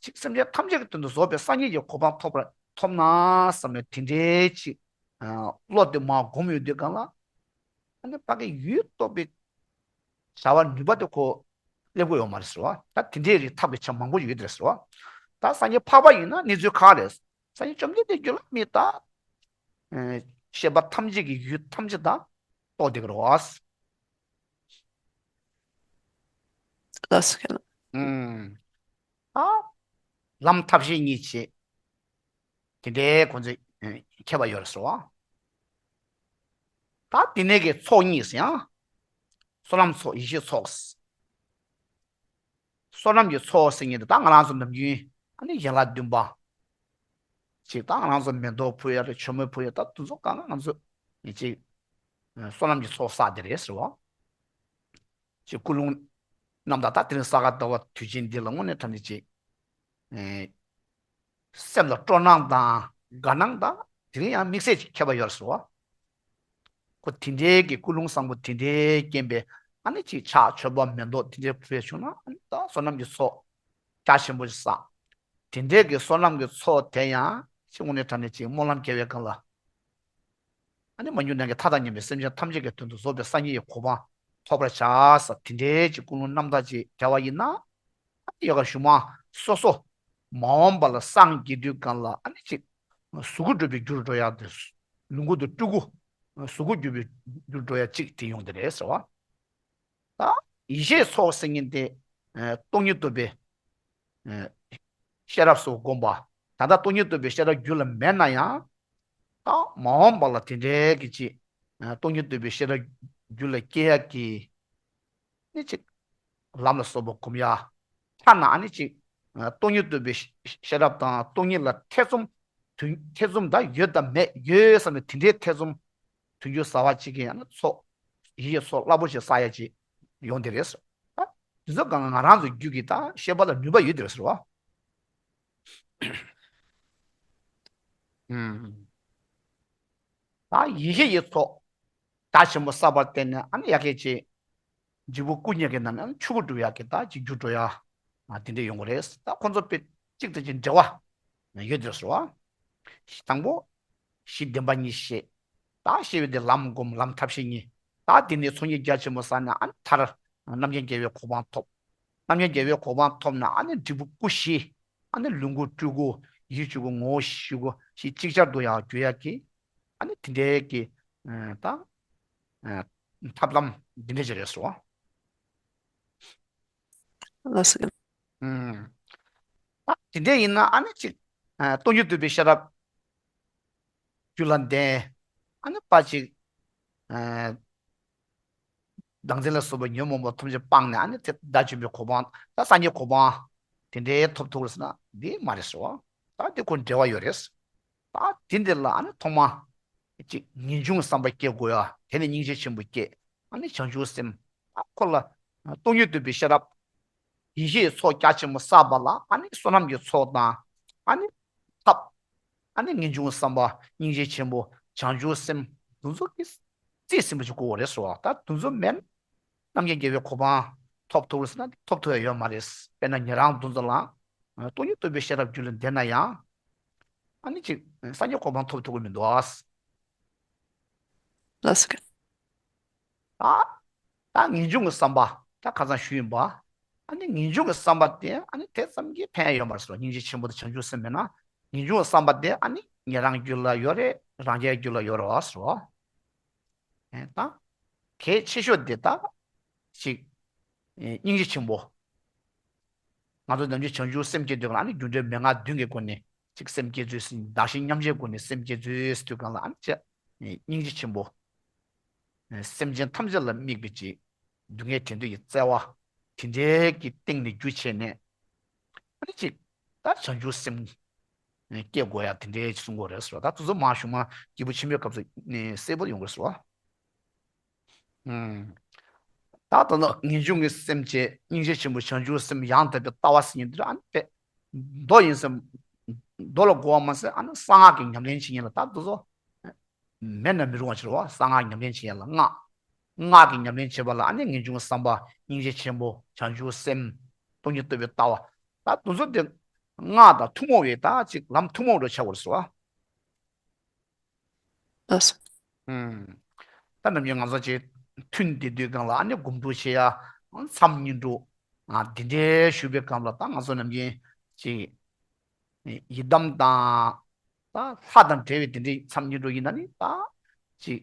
ཅིག་སེམས་ཅན་ཐམས་ཅད་ཀྱི་དོན་དུ་བཟོད་པའི་སངས་རྒྱས་ཀྱི་གོ་འཕང་ཐོབ་པར་ཐོབ་ན་བསམ་ནས་དེ་འདྲའི་ཅིག་ཨ། བློ་དེ་མར་སྒོམ་ཡོང་དུས་སྒང་ལ། ཨ་ནི་ཕ་གི་ཡུལ་རྟོགས་པའི་བྱ་བ་ནུས་པ་དེ་ཁོ་སླེབས་ཀྱི་ཡོད་མ་རེད་ཟེར་བ། ད་དེ་འདྲའི་རིགས་ཐབས་ཀྱི་ཆ་མང་པོ་ཡོད་རེད་ཟེར་བ། ད་སངས་རྒྱས་འཕགས་པ་ཡིན་ན་གནས་ཚུལ་གང་རེད། སངས་རྒྱས་བཅོམ་ལྡན་འདས་རྒྱུད་ལ་མི་ད། ཨེ། ཤེས་པ་ཐམས་ཅད་ཀྱི་ཡུལ་ཐམས་ཅད་ད་རྟོགས་བསྡད་ཀྱི་རེད་བ། ལགས་སོ། ཨུམ། ད་ལམ་ཐབས་ཤེས་གཉིས་བྱེད། དེ་འདྲའི་ཁོ་ཚོས་ཨེ་ཁྱད་པར་ཡོད་རེད་ཟེར་བ། ད་དེ་ནས་ཀྱི་ཚོགས་གཉིས་ཟེར་ཡང་། བསོད་ནམས་ཚོགས་ཡེ་ཤེས་ཚོགས། བསོད་ནམས་ཀྱི་ཚོགས་ཟེར་མཁན་དེ་ད་ང་རང་ཚོ་ནམ་རྒྱུན་ཨ་ནི་ཡན་ལག་བདུན་པ། ཅིག་ད་ང་རང་ཚོ་མེ་ཏོག་ཕུལ་ཡ་རེད། མཆོད་མེ་ཕུལ་ཡ། ད་དེ་ཚོ་གང་ག་ང་ཚོ་ཅིག་བསོད་ནམས་ཀྱི་ཚོགས་བསགས་དེ་རེད་ཟེར་བ། ཅིག་ཀུན་སློང་རྣམ་དག་ད་དེ་རིང་ས་ག་ཟླ་བ་དུས་ཆེན་འདི་ལ་དངོས་གནས་དྲང་གནས་ཅིག་ཨེ། སེམས་ལ་སྤྲོ་སྣང་དང་དགའ་སྣང་དང་དེ་རིང་ཡང་དམིགས་བསལ་གྱི་ཁྱད་པར་ཡོད་རེད་ཟེར་བ། ཁོ་དེ་འདྲའི་གི་ཀུན་སློང་བཟང་པོ་དེ་འདྲའི་རྐྱེན་པས་ཨ་ནི་ཅིག་ཕྱག་མཆོད་པ་མེ་ཏོག་དེ་འདྲའི་ཕུལ་བྱུང་ན་ཨ་ནི་ད་བསོད་ནམས་ཀྱི་ཚོགས་རྒྱ་ཆེན་པོ་ཞིག་བསགས། དེ་འདྲའི་གི་བསོད་ནམས་ཀྱི་ཚོགས་དེ་ཡང་ཅིག་དངོས་གནས་དྲང་གནས་ཅིག་སྨོན་ལམ་རྒྱག་པའི་སྒང་ལ། ཨ་ནི་མ་གྱུར་ནམ་མཁའི་མཐའ་དང་མཉམ་པའི་སེམས་ཅན་ཐམས་ཅད་ཀྱི་དོན་དུ་རྫོགས་པའི་སངས་རྒྱས་ཀྱི་གོ་འཕང་ཐོབ་པར་བྱ་ཟེར་དེ་འདྲའི་ཅིག་ཀུན་སློང་རྣམ་དག་ཅིག་བརྒྱབ་པ་ཡིན་ན། ཨ་ནི་ཡོ་ག་གཞུག་མ་སོ་སོ་མ་འོངས་པ་ལ་སངས་རྒྱས་དུས་སྒང་ལ་ཨ་ནི་ཅིག་གཟུགས་སྐུ་འགྲུབ་པའི་རྒྱུར་འགྲོ་ཡག་དེ། ལོངས་སྐུ་དང་སྤྲུལ་སྐུ་གཟུགས་སྐུ་འགྲུབ་པའི་རྒྱུར་འགྲོ་ཡག་ཅིག་དེ་ཡོང་དེ་རེད་ཟེར་བ། ད་ཡེ་ཤེས་ཚོགས་ཟེར་མཁན་དེ་སྟོང་ཉིད་རྟོགས་པའི་ཤེས་རབ་སོགས་བསྒོམ་པ། ད་ལྟ་སྟོང་ཉིད་རྟོགས་པའི་ཤེས་རབ་རྒྱུད་ལ་མེད་ན་ཡང་ ད་མ་འོངས་པ་ལ་དེ་འདྲའི་གི་ཅིག་སྟོང་ཉིད་རྟོགས་པའི་ཤེས་རབ་རྒྱུད་ལ་སྐྱེ་ཡ་གི་ནི་ཅིག་ལམ་ལ་སོགས་པ་སྒོམ་ཡ། ཐ་ན་ཨ་ནི་ཅིག་སྟོང་ཉིད་རྟོགས་པའི་ཤེས་རབ་དང་སྟོང་ཉིད་ལ་ཐེ་ཚོམ་དུ་ཐེ་ཚོམ་ད་ཡོད་དམ་མེད་ཡོད་བསམ་ནས་དེ་འདྲའི་ཐེ་ཚོམ་དུས་འགྱུར་ཟ་བ་ཅིག་གི་ཨ་ནི་ཚོགས་ཡིད་ཀྱི་ཚོགས་རླབས་པོ་ཆེ་བསགས་ཡ་ཅིག་ཡོང་དེ་རེད། ད་དེ་ཚོ་གང་ང་རང་ཚོའི་རྒྱུད་ཀྱི་ད་ཤེས་པ་ལ་ནུས་པ་ཡོད་དེ་རེད་ཟེར་བ། ཨུམ། ད་ཡིད་ཤེས་ཀྱི་ཚོགས་རྒྱ་ཆེན་པོ་བསགས་པར་བརྟེན་ནས་ཨ་ནི་ཡ་གི་ཅིག་འབྲས་བུ་སྐུ་གཉིས་ཀྱི་ནང་ནས་ཨ་ནི་ཆོས་སྐུ་འགྲུབ་ཡག་གི་ད་ཅིག་རྒྱུ་འགྲོ་ཡ། ཨ་དེ་འདྲ་ཡོང་གི་རེད། ད་ཁོང་ཚོ་དཔེ་གཅིག་དང་གཅིག་འབྲེལ་བ་ཡོད་དེ་རེད་ཟེར་བ། དང་པོ། གཞི་བདེན་པ་གཉིས་ཤེས། ད་ཤེས་པ་དེ་ལམ་སྒོམ་ལམ་ཐབས་ཤེས་གཉིས། ད་དེ་ནས་ཚོགས་གཉིས་རྒྱ་ཆེན་པོ་བསགས་ནས་ཨ་ནི་མཐར་རྣམ་མཁྱེན་རྒྱལ་བའི་གོ་འཕང་ཐོབ། རྣམ་མཁྱེན་རྒྱལ་བའི་གོ་འཕང་ཐོབ་ན་ཨ་ནི་འབྲས་བུ་སྐུ་བཞི། ཨ་ནི་ལོངས་སྐུ་སྤྲུལ་སྐུ་ཡིད་སྤྲུལ་སྐུ་ངོ་བོ་བཞི་སྐུ་ཞེས་ཅིག་ཅར་དུ་ཡང་འགྱུར་ཡག་གི། ཨ་ནི་དེ་འདྲའི་གི་ཨ་ད་ཨ་ཐབས་ལམ་འདི་འདྲ་ཅིག་རེད་ཟེར་བ། ལགས་སོ། ཨུམ། ད་དེ་འདྲ་ཡིན་ན་ཨ་ནི་ཅིག་ཨ་སྟོང་ཉིད་རྟོགས་པའི་ཤེས་རབ་རྒྱུད་ལ་ལྡན། ཨ་ནི་ཕར་ཅིག་ཨ་བདག་འཛིན་ལ་སོགས་པའི་ཉོན་མོངས་པ་ཐམས་ཅད་སྤངས་ནས་ཨ་ནི་དེ་བདག་འཛིན་པའི་གོ་འཕང་ད་སངས་རྒྱས་གོ་འཕང་དེ་འདྲའི་ཐོབ་ཐུབ་རེད་ཟེར་ན་འདི་མ་རེད་ཟེར་བ། ད་དེ་ཁོ་འབྲེལ་བ་ཡོད་རེད། ད་དེ་འདི་ལ་ཨ་ནི་ཐོག་མ་ཅིག་ངེས་འབྱུང་བསམ་པ་སྐྱེ་དགོས་ཡ། དེ་ནས་སྙིང་རྗེ་ཆེན་པོ་སྐྱེ། ཨ་ནི་བྱང་ཆུབ་སེམས། ཨ་ཁོ་ལ་སྟོང་ཉིད་རྟོགས་པའི་ཤེས་རབ་ཡེ་ཤེས་ཚོགས་རྒྱ་ཆེན་པོ་བསགས་པ་ལ་ཨ་ནི་བསོད་ནམས་ཀྱི་ཚོགས་དང་ཨ་ནི་ཐབས། ཨ་ནི་ངེས་འབྱུང་བསམ་པ་སྙིང་རྗེ་ཆེན་པོ་བྱང་ཆུབ་སེམས་འདི་ཚོ་གི་རྩིས་ཟིན་པ་ཞིག་དགོས་པ་རེད་ཟེར་བ། ད་འདི་ཚོ་མེད་ན་རྣམ་མཁྱེན་རྒྱལ་བའི་གོ་འཕང་ཐོབ་ཐུབ་ཟེར་ན་ཐོབ་ཐུབ་ཡ་ཡོད་མ་རེད། དཔེར་ན་ཉན་རང་འདི་ཚོ་ལ་སྟོང་ཉིད་རྟོགས་པའི་ཤེས་རབ་རྒྱུད་ལ་ལྡན་ན་ཡང་ཨ་ནི་ཅིག་སངས་རྒྱས་གོ་འཕང་ཐོབ་ཐུབ་ཀྱི་མི་འདུག་ཨ། ལགས་སོ། ད་ད་ངེས་འབྱུང་གི་བསམ་པ་ད་ཁ་སང་ཞུས་ཡིན་པ། ཨ་ནི་ངེས་འབྱུང་གི་བསམ་པ་དེ་ཨ་ནི་དེ་ཙམ་གྱིས་ཕན་ཡོད་མ་རེད་ཟེར་བ། སྙིང་རྗེ་ཆེན་པོ་དང་བྱང་ཆུབ་སེམས་མེད་ན་ངེས་འབྱུང་གི་བསམ་པ་དེ་ཨ་ནི་ཉན་རང་རྒྱུད་ལ་ཡོད་རེད། རང་རྒྱལ་རྒྱུད་ལ་ཡོད་རེད་བ་ཟེར་བ། ཨེ་ད་གལ་ཆེ་ཤོས་དེ་ད་ཅིག་ཨེ་སྙིང་རྗེ་ཆེན་པོ། ང་ཚོ་ནམ་རྒྱུན་བྱང་ཆུབ་སེམས་བསྐྱེད་དུས་ལ་ཨ་ནི་རྒྱུ་འབྲས་མན་ངག་བདུན་གྱི་སྒོ་ནས་ཅིག་སེམས་བསྐྱེད་ཚུལ་ཟིན་བདག་གཞན་མཉམ་བརྗེའི་སྒོ་ནས་སེམས་བསྐྱེད་ཚུལ་ཟེར་དུས་གང་ལ་ཨ་ནི་ཅིག་སྙིང་རྗེ་ཆེན་པོ། སེམས་ཅན་ཐམས་ཅད་ལ་དམིགས་པའི་ཅིག་སྡུག་བསྔལ་བྲལ་འདོད་ཀྱི་བརྩེ་བ་དེ་འདྲའི་གི་སྟེང་ནས་རྒྱུ་བྱས་ནས་ཨ་ནི་ཅིག་ད་བྱང་ཆུབ་སེམས་སྐྱེ་དགོས་ཡ་དེ་འདྲའི་གསུང་དགོས་རེད་ཟེར་བ། ད་དེ་ཚོ་མ་གཞུང་མ་སྐྱེས་བུ་ཆེན་པོའི་སྐབས་སུ་ནས་གསལ་པོ་ཡོང་གི་རེད་ཟེར་བ། ཨུམ། ད་ལྟ་ནི་ངེས་འབྱུང་གི་སེམས་བསྐྱེད་སྙིང་རྗེ་ཆེན་པོ་བྱང་ཆུབ་སེམས་ཡང་དག་པའི་ལྟ་བ་ཟེར་མཁན་འདི་ཨ་ནི་དཔེ་མདོ་ཡིན་ཟེར། མདོ་ལ་གོ་བ་མ་ཟད་ཨ་ནི་གསང་སྔགས་ཀྱི་ཉམས་ལེན་བྱེད་མཁན་ལ་ད་དེ་ཚོ་མེད་ན་མི་རུང་བ་ཕྱིར་བ། གསང་སྔགས་ཉམས་ལེན་བྱེད་ཡ་ལ་སྔགས། སྔགས་ཀྱི་ཉམས་ལེན་བྱེད་པ་ལ་ཨ་ནི་ངེས་འབྱུང་བསམ་པ་སྙིང་རྗེ་ཆེན་པོ་བྱང་ཆུབ་སེམས་སྟོང་ཉིད་རྟོགས་པའི་ལྟ་བ། ད་དེ་ཚོ་དེ་སྔགས་དང་ཐུན་མོང་བའི་ད་ཅིག་ལམ་ཐུན་མོང་རུ་ཆགས་པར་སོ། ལགས་སོ། ཨུམ། ད་ནམ་རྒྱུན་ང་ཚོ་ཅིག་ཐུན་དེ་དུས་སྒང་ལ་ཨ་ནི་སྒོམ་སྒྲུབ་བྱེད་ཡ་མཚམས་བསྙེན་སྒྲུབ་ཨ་དེ་འདྲའི་ཞུ་བའི་སྒང་ལ་ད་ང་ཚོ་ནམ་རྒྱུན་ཅིག་ཡི་དམ་དང་ད་ལྷ་དང་འབྲེལ་བའི་དེ་འདྲའི་མཚམས་བསྙེན་སྒྲུབ་ཡིན་ན་ནི་ད་ཅིག་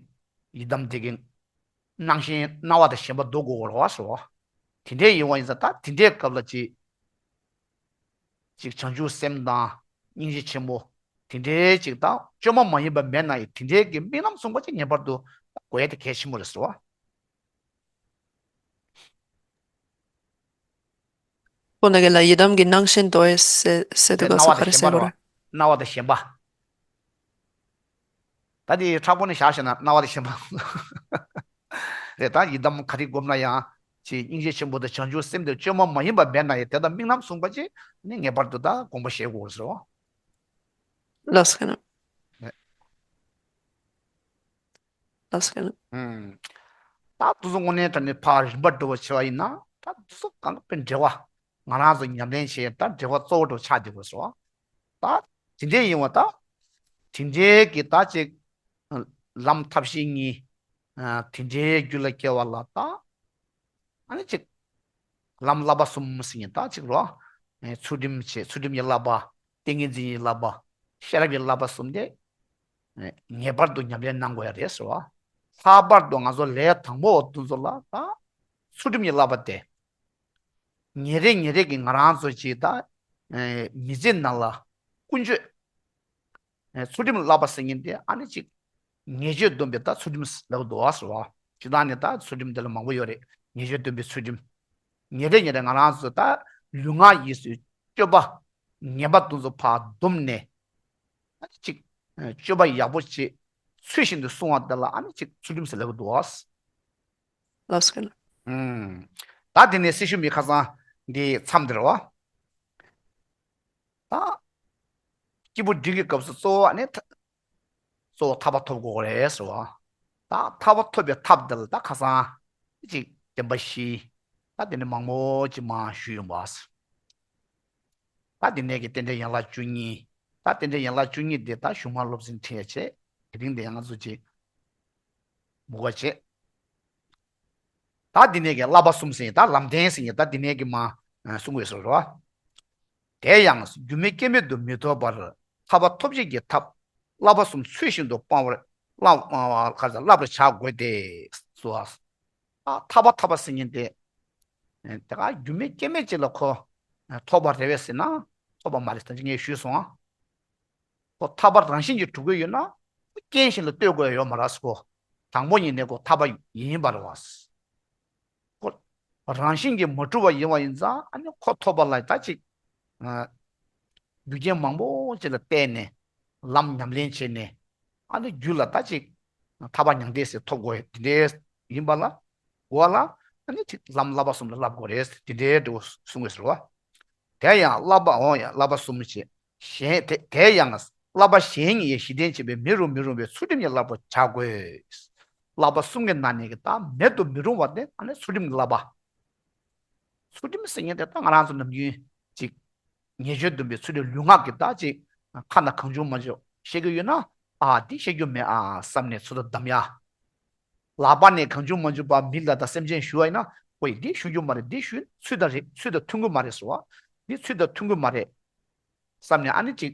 ཡི་དམ་དེ་གི་སྣང་ཞེན་སྣང་བ་དང་ཞེན་པ་ཟློག་དགོས་རེད་བ་ཟེར་བ། དེ་འདྲའི་ཡིན་བ་ཡིན་ཙང་ད་དེ་འདྲའི་སྐབས་ལ་ཅིག་ཅིག་བྱང་ཆུབ་སེམས་དང་སྙིང་རྗེ་ཆེན་པོ་དེ་འདྲའི་ཅིག་དང་བཅོས་མ་མ་ཡིན་པ་མེད་ན་ཡང་དེ་འདྲའི་གི་དམིགས་རྣམ་བཟུང་བ་ཅིག་ངེས་པར་དུ་དགོས་ཡ་དེ་གལ་ཆེན་པོ་རེད་ཟེར་བ། ཁོ་ན་གི་ལ་ཡི་དམ་གྱི་སྣང་ཞེན་དོ་ཨེ་སེ་སེ་དེ་དུ་ག་སྣང་བ་སོ་དང་ག་རེ་ཞེན་པ་སེ་རེད་བ། གོ་ར། སྣང་བ་དང་ཞེན་པ། ད་དེ་མཁྲེགས་པོ་ནས་བཞག་བྱས་ན་སྣང་བ་དང་ཞེན་པ། རེད། ད་ཡི་དམ་ག་རེ་བསྒོམ་ན་ཡང་ཅིག་སྙིང་རྗེ་ཆེན་པོ་དང་བྱང་ཆུབ་སེམས་དེ་བཅོས་མ་མ་ཡིན་པ་མེད་ན་ཡང་དེ་དང་དམིགས་རྣམ་བཟུང་བ་ཅིག་ནི་ངེས་པར་དུ་ད་དགོངས་པ་བཞེས་དགོས་ཟེར་བ། ལགས་སོ། ལགས་སོ། ཨུམ། ད་དེ་ཚོ་དངོས་གནས་དྲང་གནས་ཕར་རིམ་པ་འགྲོ་བ་བྱེད་པ་ཡིན་ན་ད་དེ་ཚོ་གང་དཔེ་འབྲེལ་བ་ང་རང་ཚོ་ཉམས་ལེན་བྱེད་ད་འབྲེལ་བ་གཙོ་བོ་འགྲོ་ཆགས་བསྡད་དགོས་སོ། ད་དེ་འདྲའི་ཡིན་བ་ད་དེ་འདྲའི་གི་ད་ཅིག་ལམ་ཐབས་ཤེས་གཉིས་དེ་འདྲའི་རྒྱུད་ལ་སྐྱེ་བ་ལ་ད། ཨ་ནི་ཅིག་ལམ་བསླབ་པ་གསུམ་ཟེར་མཁན་ད་ཅིག་རོ། ཨེ་ཚུལ་ཁྲིམས་བྱས། ཚུལ་ཁྲིམས་ཀྱི་བསླབ་པ། ཏིང་ངེ་འཛིན་གྱི་བསླབ་པ། ཤེས་རབ་ཀྱི་བསླབ་པ་གསུམ་དེ་ཨེ་ངེས་པར་དུ་ཉམས་ལེན་གནང་དགོས་ཡ་རེད་ཟེར་བ། ལྷག་པར་དུ་ང་ཚོ་ལས་དང་པོ་འོ་དེ་ཚོ་ལ་ད་ཚུལ་ཁྲིམས་ཀྱི་བསླབ་པ་དེ། ཉིན་རེ་ཉིན་རེ་གི་ང་རང་ཚོ་ཅིག་ད་ཨེ་མི་ཚེ་ནང་ལ་ཀུན་སྤྱོད། ཚུལ་ཁྲིམས་བསླབ་པ་ཟེར་མཁན་དེ་ཨ་ནི་ཅིག་ཉེས་སྤྱོད་སྡོམ་པའི་ད་ཚུལ་ཁྲིམས་ལབ་འདུག་བ་ཟེར་བ། སྤྱིར་བཏང་ནས་ད་ཚུལ་ཁྲིམས་དེ་ལ་མང་པོ་ཡོད་རེད། ཉེས་སྤྱོད་སྡོམ་པའི་ཚུལ་ཁྲིམས། ཉེ་རེ་ཉེ་རེ་ང་རང་ཚོ་ད་ལུས་ངག་ཡིད་གསུམ་སྤྱོད་པ་ངན་པ་དེ་ཚོ་ཕར་བསྡོམས་ནས། ཨ་ནི་ཅིག་སྤྱོད་པ་ཡག་པོ་བྱེད། ཚུལ་བཞིན་དུ་སྲུང་བ་དེ་ལ་ཨ་ནི་ཅིག་ཚུལ་ཁྲིམས་ཟེར་ལབ་ཀྱི་འདུག་བ། ལགས་སོ། ཨུམ། ད་དེ་ནས་སྲི་ཞུ་མི་ཁ་སང་འདི་མཚམས་འདིར་བ། ད་སྐྱེས་བུ་འབྲིང་གི་སྐབས་སུ་གཙོ་བོ་ཨ་ནི་ཐ་གཙོ་བོ་ཐར་པ་ཐོབ་དགོས་རེད་ཟེར་བ། ད་ཐར་པ་ཐོབ་པའི་ཐབས་འདི་ལ་ད་ཁ་སང་ཅིག་བདེན་པ་བཞི། ད་དེ་ནས་མང་པོ་ཅིག་མར་ཞུས་ཡོང་བ། ད་དེ་ནས་ཀྱི་རྟེན་འབྲེལ་ཡན་ལག་བཅུ་གཉིས། ད་རྟེན་འབྲེལ་ཡན་ལག་བཅུ་གཉིས་དེ་ད་གཞུང་མ་སློབ་ཚན་ཁྲིད་ཡ་བྱས། དེ་རིང་དེ་ཡང་ང་ཚོ་ཅིག་མུ་ག་བྱས། ད་འདི་ནས་ཀྱི་བསླབ་པ་གསུམ་ཟེར་ད་ལམ་བདེན་ཟེར་ད་འདི་ནས་ཀྱི་མ་གསུང་དགོས་སོ་རོ། དེ་ཡང་རྒྱུ་མེད་རྐྱེན་མེད་དུ་མི་ཐོབ་པར་ཐར་པ་ཐོབ་བྱེད་ཀྱི་ཐབས་བསླབ་པ་གསུམ་ཚུལ་བཞིན་དུ་སྤང་བར་བསླབ་བསླབ་པར་བྱ་དགོས་ཏེ། སོ། ཐར་པ་ཐོབ་པ་ཟེར་མཁན་དེ། དེ་ག་རྒྱུ་མེད་རྐྱེན་མེད་ཅིག་ལ་ཁོ་ཐོབ་པ་རེད་བས་ཟེར་ན་ཐོབ་པ་མ་རེད་ད་ཅི་ངས་ཞུས་སོང་ཨ། ཁོ་ཐར་པ་རང་བཞིན་གྱིས་གྲུབ་ཀྱི་ཡོད་ན། རྐྱེན་གཞན་ལ་ལྟོས་དགོས་ཡ་ཡོད་མ་རེད་ཟེར་གོ། དང་པོ་ཉིད་ནས་ཁོ་ཐར་པ་ཡིན་པ་རེད་བ། ཁོ་རང་བཞིན་གྱིས་མ་གྲུབ་པ་ཡིན་པ་ཡིན་ཙང་ཨ་ནི་ཁོ་ཐོབ་པ་ལ་ད་ཅིག་རྒྱུ་རྐྱེན་མང་པོ་ཅིག་ལ་བརྟེན་ནས་ལམ་ཉམས་ལེན་བྱས་ནས་ཨ་ནི་རྒྱུད་ལ་ད་ཅིག་ཐར་པ་མྱང་འདས་ཟེར་ཐོབ་དགོས་དེ་འདྲའི་ཡིན་པ་ལ་གོ་བ་ལ་ཨ་ནི་ཅིག་ལམ་བསླབ་པ་གསུམ་ལ་བསླབ་དགོས་རེད་དེ་འདྲའི་འདྲ་བོ་གསུང་གི་ཟེར་བ། དེ་ཡང་བསླབ་པ་འོང་ཡང་བསླབ་པ་གསུམ་བྱས། གཞན་དེ་དེ་ཡང་བསླབ་པ་གཞན་གཉིས་ཡང་གཞི་རྟེན་བྱེད་པའི་མི་རུང་མི་རུང་བའི་ཚུལ་ཁྲིམས་ཀྱི་བསླབ་པ་བྱ་དགོས། བསླབ་པ་གསུམ་གྱི་ནང་ནས་ཀྱི་ད་མེད་དུ་མི་རུང་བ་དེ་ཨ་ནི་ཚུལ་ཁྲིམས་ཀྱི་བསླབ་པ། ཚུལ་ཁྲིམས་ཟེར་མཁན་དེ་ད་ང་རང་ཚོ་ནམ་རྒྱུན་ཅིག་ཉེས་སྤྱོད་སྡོམ་པའི་ཚུལ་ཁྲིམས་ལུས་ངག་གི་ད་ཅིག་ཁ་ན་གང་བྱུང་མ་བྱུང་བཤད་ཀྱི་ཡོད་ན་ཨ་འདི་བཤད་རྒྱུ་མེད་ཨ་བསམ་ནས་ཚུར་ད་བསྡམ་ཡ། ལག་པ་ནས་གང་བྱུང་མ་བྱུང་པ་མི་ལ་དང་སེམས་ཅན་ཞུ་བ་ཡིན་ན་ཨོ་ཡ་འདི་ཞུ་རྒྱུ་མ་རེད་འདི་ཞུ་ཚུལ་དང་རེད་ཚུལ་དང་མཐུན་གི་མ་རེད་ཟེར་བ། འདི་ཚུལ་དང་མཐུན་གི་མ་རེད་བསམ་ནས་ཨ་ནི་ཅིག་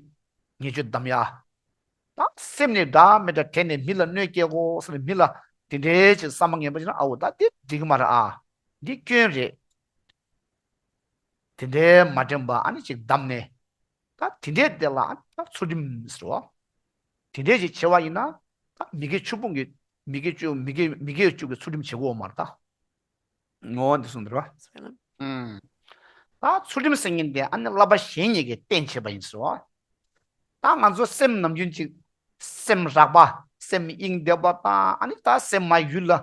ཉེས་སྤྱོད་བསྡམ་ཡ། ད་སེམས་ནས་འདྲ་མི་འདྲ་དྲན་ནས་མི་ལ་གནོད་སྐྱེལ་དགོས་ཟེར་ནས་མི་ལ་དེ་འདྲའི་ཅིག་བསམ་པ་ངན་པ་ཅིག་ན་ཨ་འོ་ད་འདི་འགྲིག་གི་མ་རེད་ཨ། འདི་སྐྱོན་རེད། དེ་འདྲའི་མ་དྲན་པ་ཨ་ནི་ཅིག་བསྡམས་ནས། ད་དེ་འདྲའི་དེ་ལ་ཨ་ནི་ད་ཚུལ་ཁྲིམས་ཟེར་བ། དེ་འདྲའི་ཅིག་བྱེད་པ་ཡིན་ན། ད་མི་དགེ་བཅུ་སྤོང་གི་མི་དགེ་བཅུ་མི་དགེ་མི་དགེ་བཅུ་གི་ཚུལ་ཁྲིམས་བྱེད་དགོས་མ་རེད་ད། ངོ་བོ་འདི་གསུངས་འདུག་ར། ཨུམ། ད་ཚུལ་ཁྲིམས་ཟེར་མཁན་དེ་ཨ་ནི་བསླབ་པ་གཞན་གཉིས་ཀྱིས་བསྟན་བྱས་པ་ཡིན་ཟེར་བ། ད་ང་ཚོ་སེམས་ནམ་རྒྱུན་ཅིག་སེམས་རགས་པ་སེམས་དབྱིངས་དད་པ་དང་ཨ་ནི་ད་སེམས་མ་ཡུལ་ལ་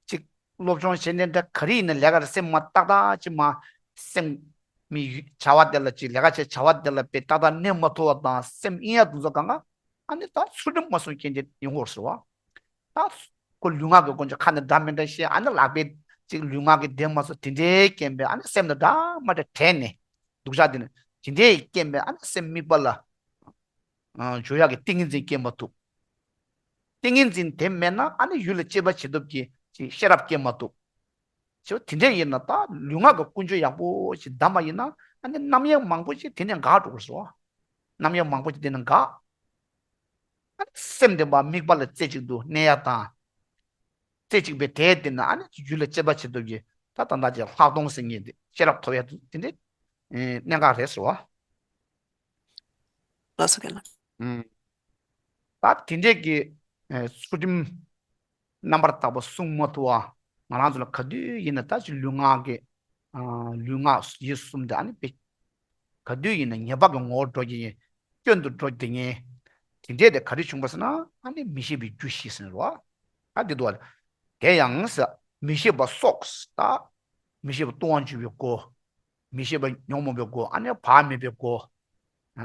ཅིག་སློབ་སྦྱོང་བྱེད་ནས་འདྲ་ག་རེ་ཡིན་ན་ལས་ཀ་རེ་སེམས་མ་ཏག་ཏག་ཅིག་མ་སེམས་མི་ཡུལ་བྱ་བ་དེ་ལ་ཅིག་ལས་ཀ་བྱེད་བྱ་བ་དེ་ལ་དཔེ་ཏག་ཏག་གནས་མ་ཐུབ་པ་དང་སེམས་དབྱིངས་ཡ་དུ་ཚོ་གང་ག་ཨ་ནི་ད་ཚུལ་ཁྲིམས་མ་སྲུང་མཁན་ཅིག་ཡོང་གི་ཡོད་ཟེར་བ། ད་ཁོ་ལུས་ངག་གི་དཀོན་མཆོག་ཁ་ནས་འདྲ་མི་འདྲ་བཤད་ཨ་ནི་ལག་པས་ཅིག་ལུས་ངག་གི་བདེ་མ་སོགས་དེ་འདྲའི་རྐྱེན་པས་ཨ་ནི་སེམས་ལ་འདྲ་མ་འདྲ་དྲན་ནས་སྡུག་ཅག་དེ་ནི་དེ་འདྲའི་རྐྱེན་པས་ཨ་ནི་སེམས་དམིགས་པ་ལ་འཇུག་ཡག་གི་ཏིང་ངེ་འཛིན་སྐྱེ་མ་ཐུབ། ཏིང་ངེ་འཛིན་དེ་མེད་ན་ཨ་ནི་ཡུལ་ལ་དཔྱད་པ་བྱེད་ཐུབ་ཀྱི་ཅིག་ཤེས་རབ་སྐྱེ་མ་ཐུབ། ཅེས་པ་དེ་འདྲ་ཡིན་ན་ད་ལུས་ངག་གི་ཀུན་སྤྱོད་ཡག་པོ་ཞིག་བསྡམས་པ་ཡིན་ན་ཨ་ནི་རྣམ་གཡེང་མང་པོ་ཞིག་དེ་ནས་འགག་འགྲོ་གི་རེད་ཟེར་བ། རྣམ་གཡེང་མང་པོ་ཞིག་དེ་ནས་འགག་ཨ་ནི་སེམས་བདེན་པ་དམིགས་པ་ལ་རྩེ་གཅིག་ཏུ་གནས་ཡ་དང་། རྩེ་གཅིག་པའི་དེའི་སྟེང་ན་ཨ་ནི་རྒྱུད་ལ་དཔྱད་པ་བྱེད་ཐུབ་ཀྱི་ད་ད་ལྟ་ཅིག་ལྷག་མཐོང་ཟེར་མཁན་དེ་ཤེས་རབ་ཐོབ་ཡ་དེ་འདྲའི་གནད་འགག་རེད་ཟེར་བ། ལགས་སོ་རྒན་ལགས། ཨུམ། ད་དེ་འདྲས་ཀྱི་ཨེ་ཚུལ་ཁྲིམས་རྣམ་པར་དག་པ་སྲུང་མ་ཐུབ་པ་ང་རང་ཚོ་ལ་ག་དུས་ཡིན་ན་ད་ཅིག་ལུས་ངག་གི་ཨ་ལུས་ངག་ཡིད་གསུམ་དེ་ཨ་ནི་དཔེ་ག་དུས་ཡིན་ན་ཉེས་པ་གི་ངོ་བོར་འགྲོ་གི་ཡིན། སྐྱོན་དུ་འགྲོ་གི་ཡིན། དེ་འདྲས་དེ་ག་རེ་བྱུང་བ་ཟེར་ན་ཨ་ནི་མི་ཤེས་པའི་རྒྱུ་ཞིག་ཟེར་བ། ཨ་འདི་འདུག་བ། དེ་ཡང་ཟེར་མི་ཤེས་པ་སོགས་ད་མི་ཤེས་པ་ལྟུང་བ་འཇུག་པའི་སྒོ། མི་ཤེས་པ་ཉོན་མོངས་པའི་སྒོ་ཨ་ནི་བག་མེད་པའི་སྒོ།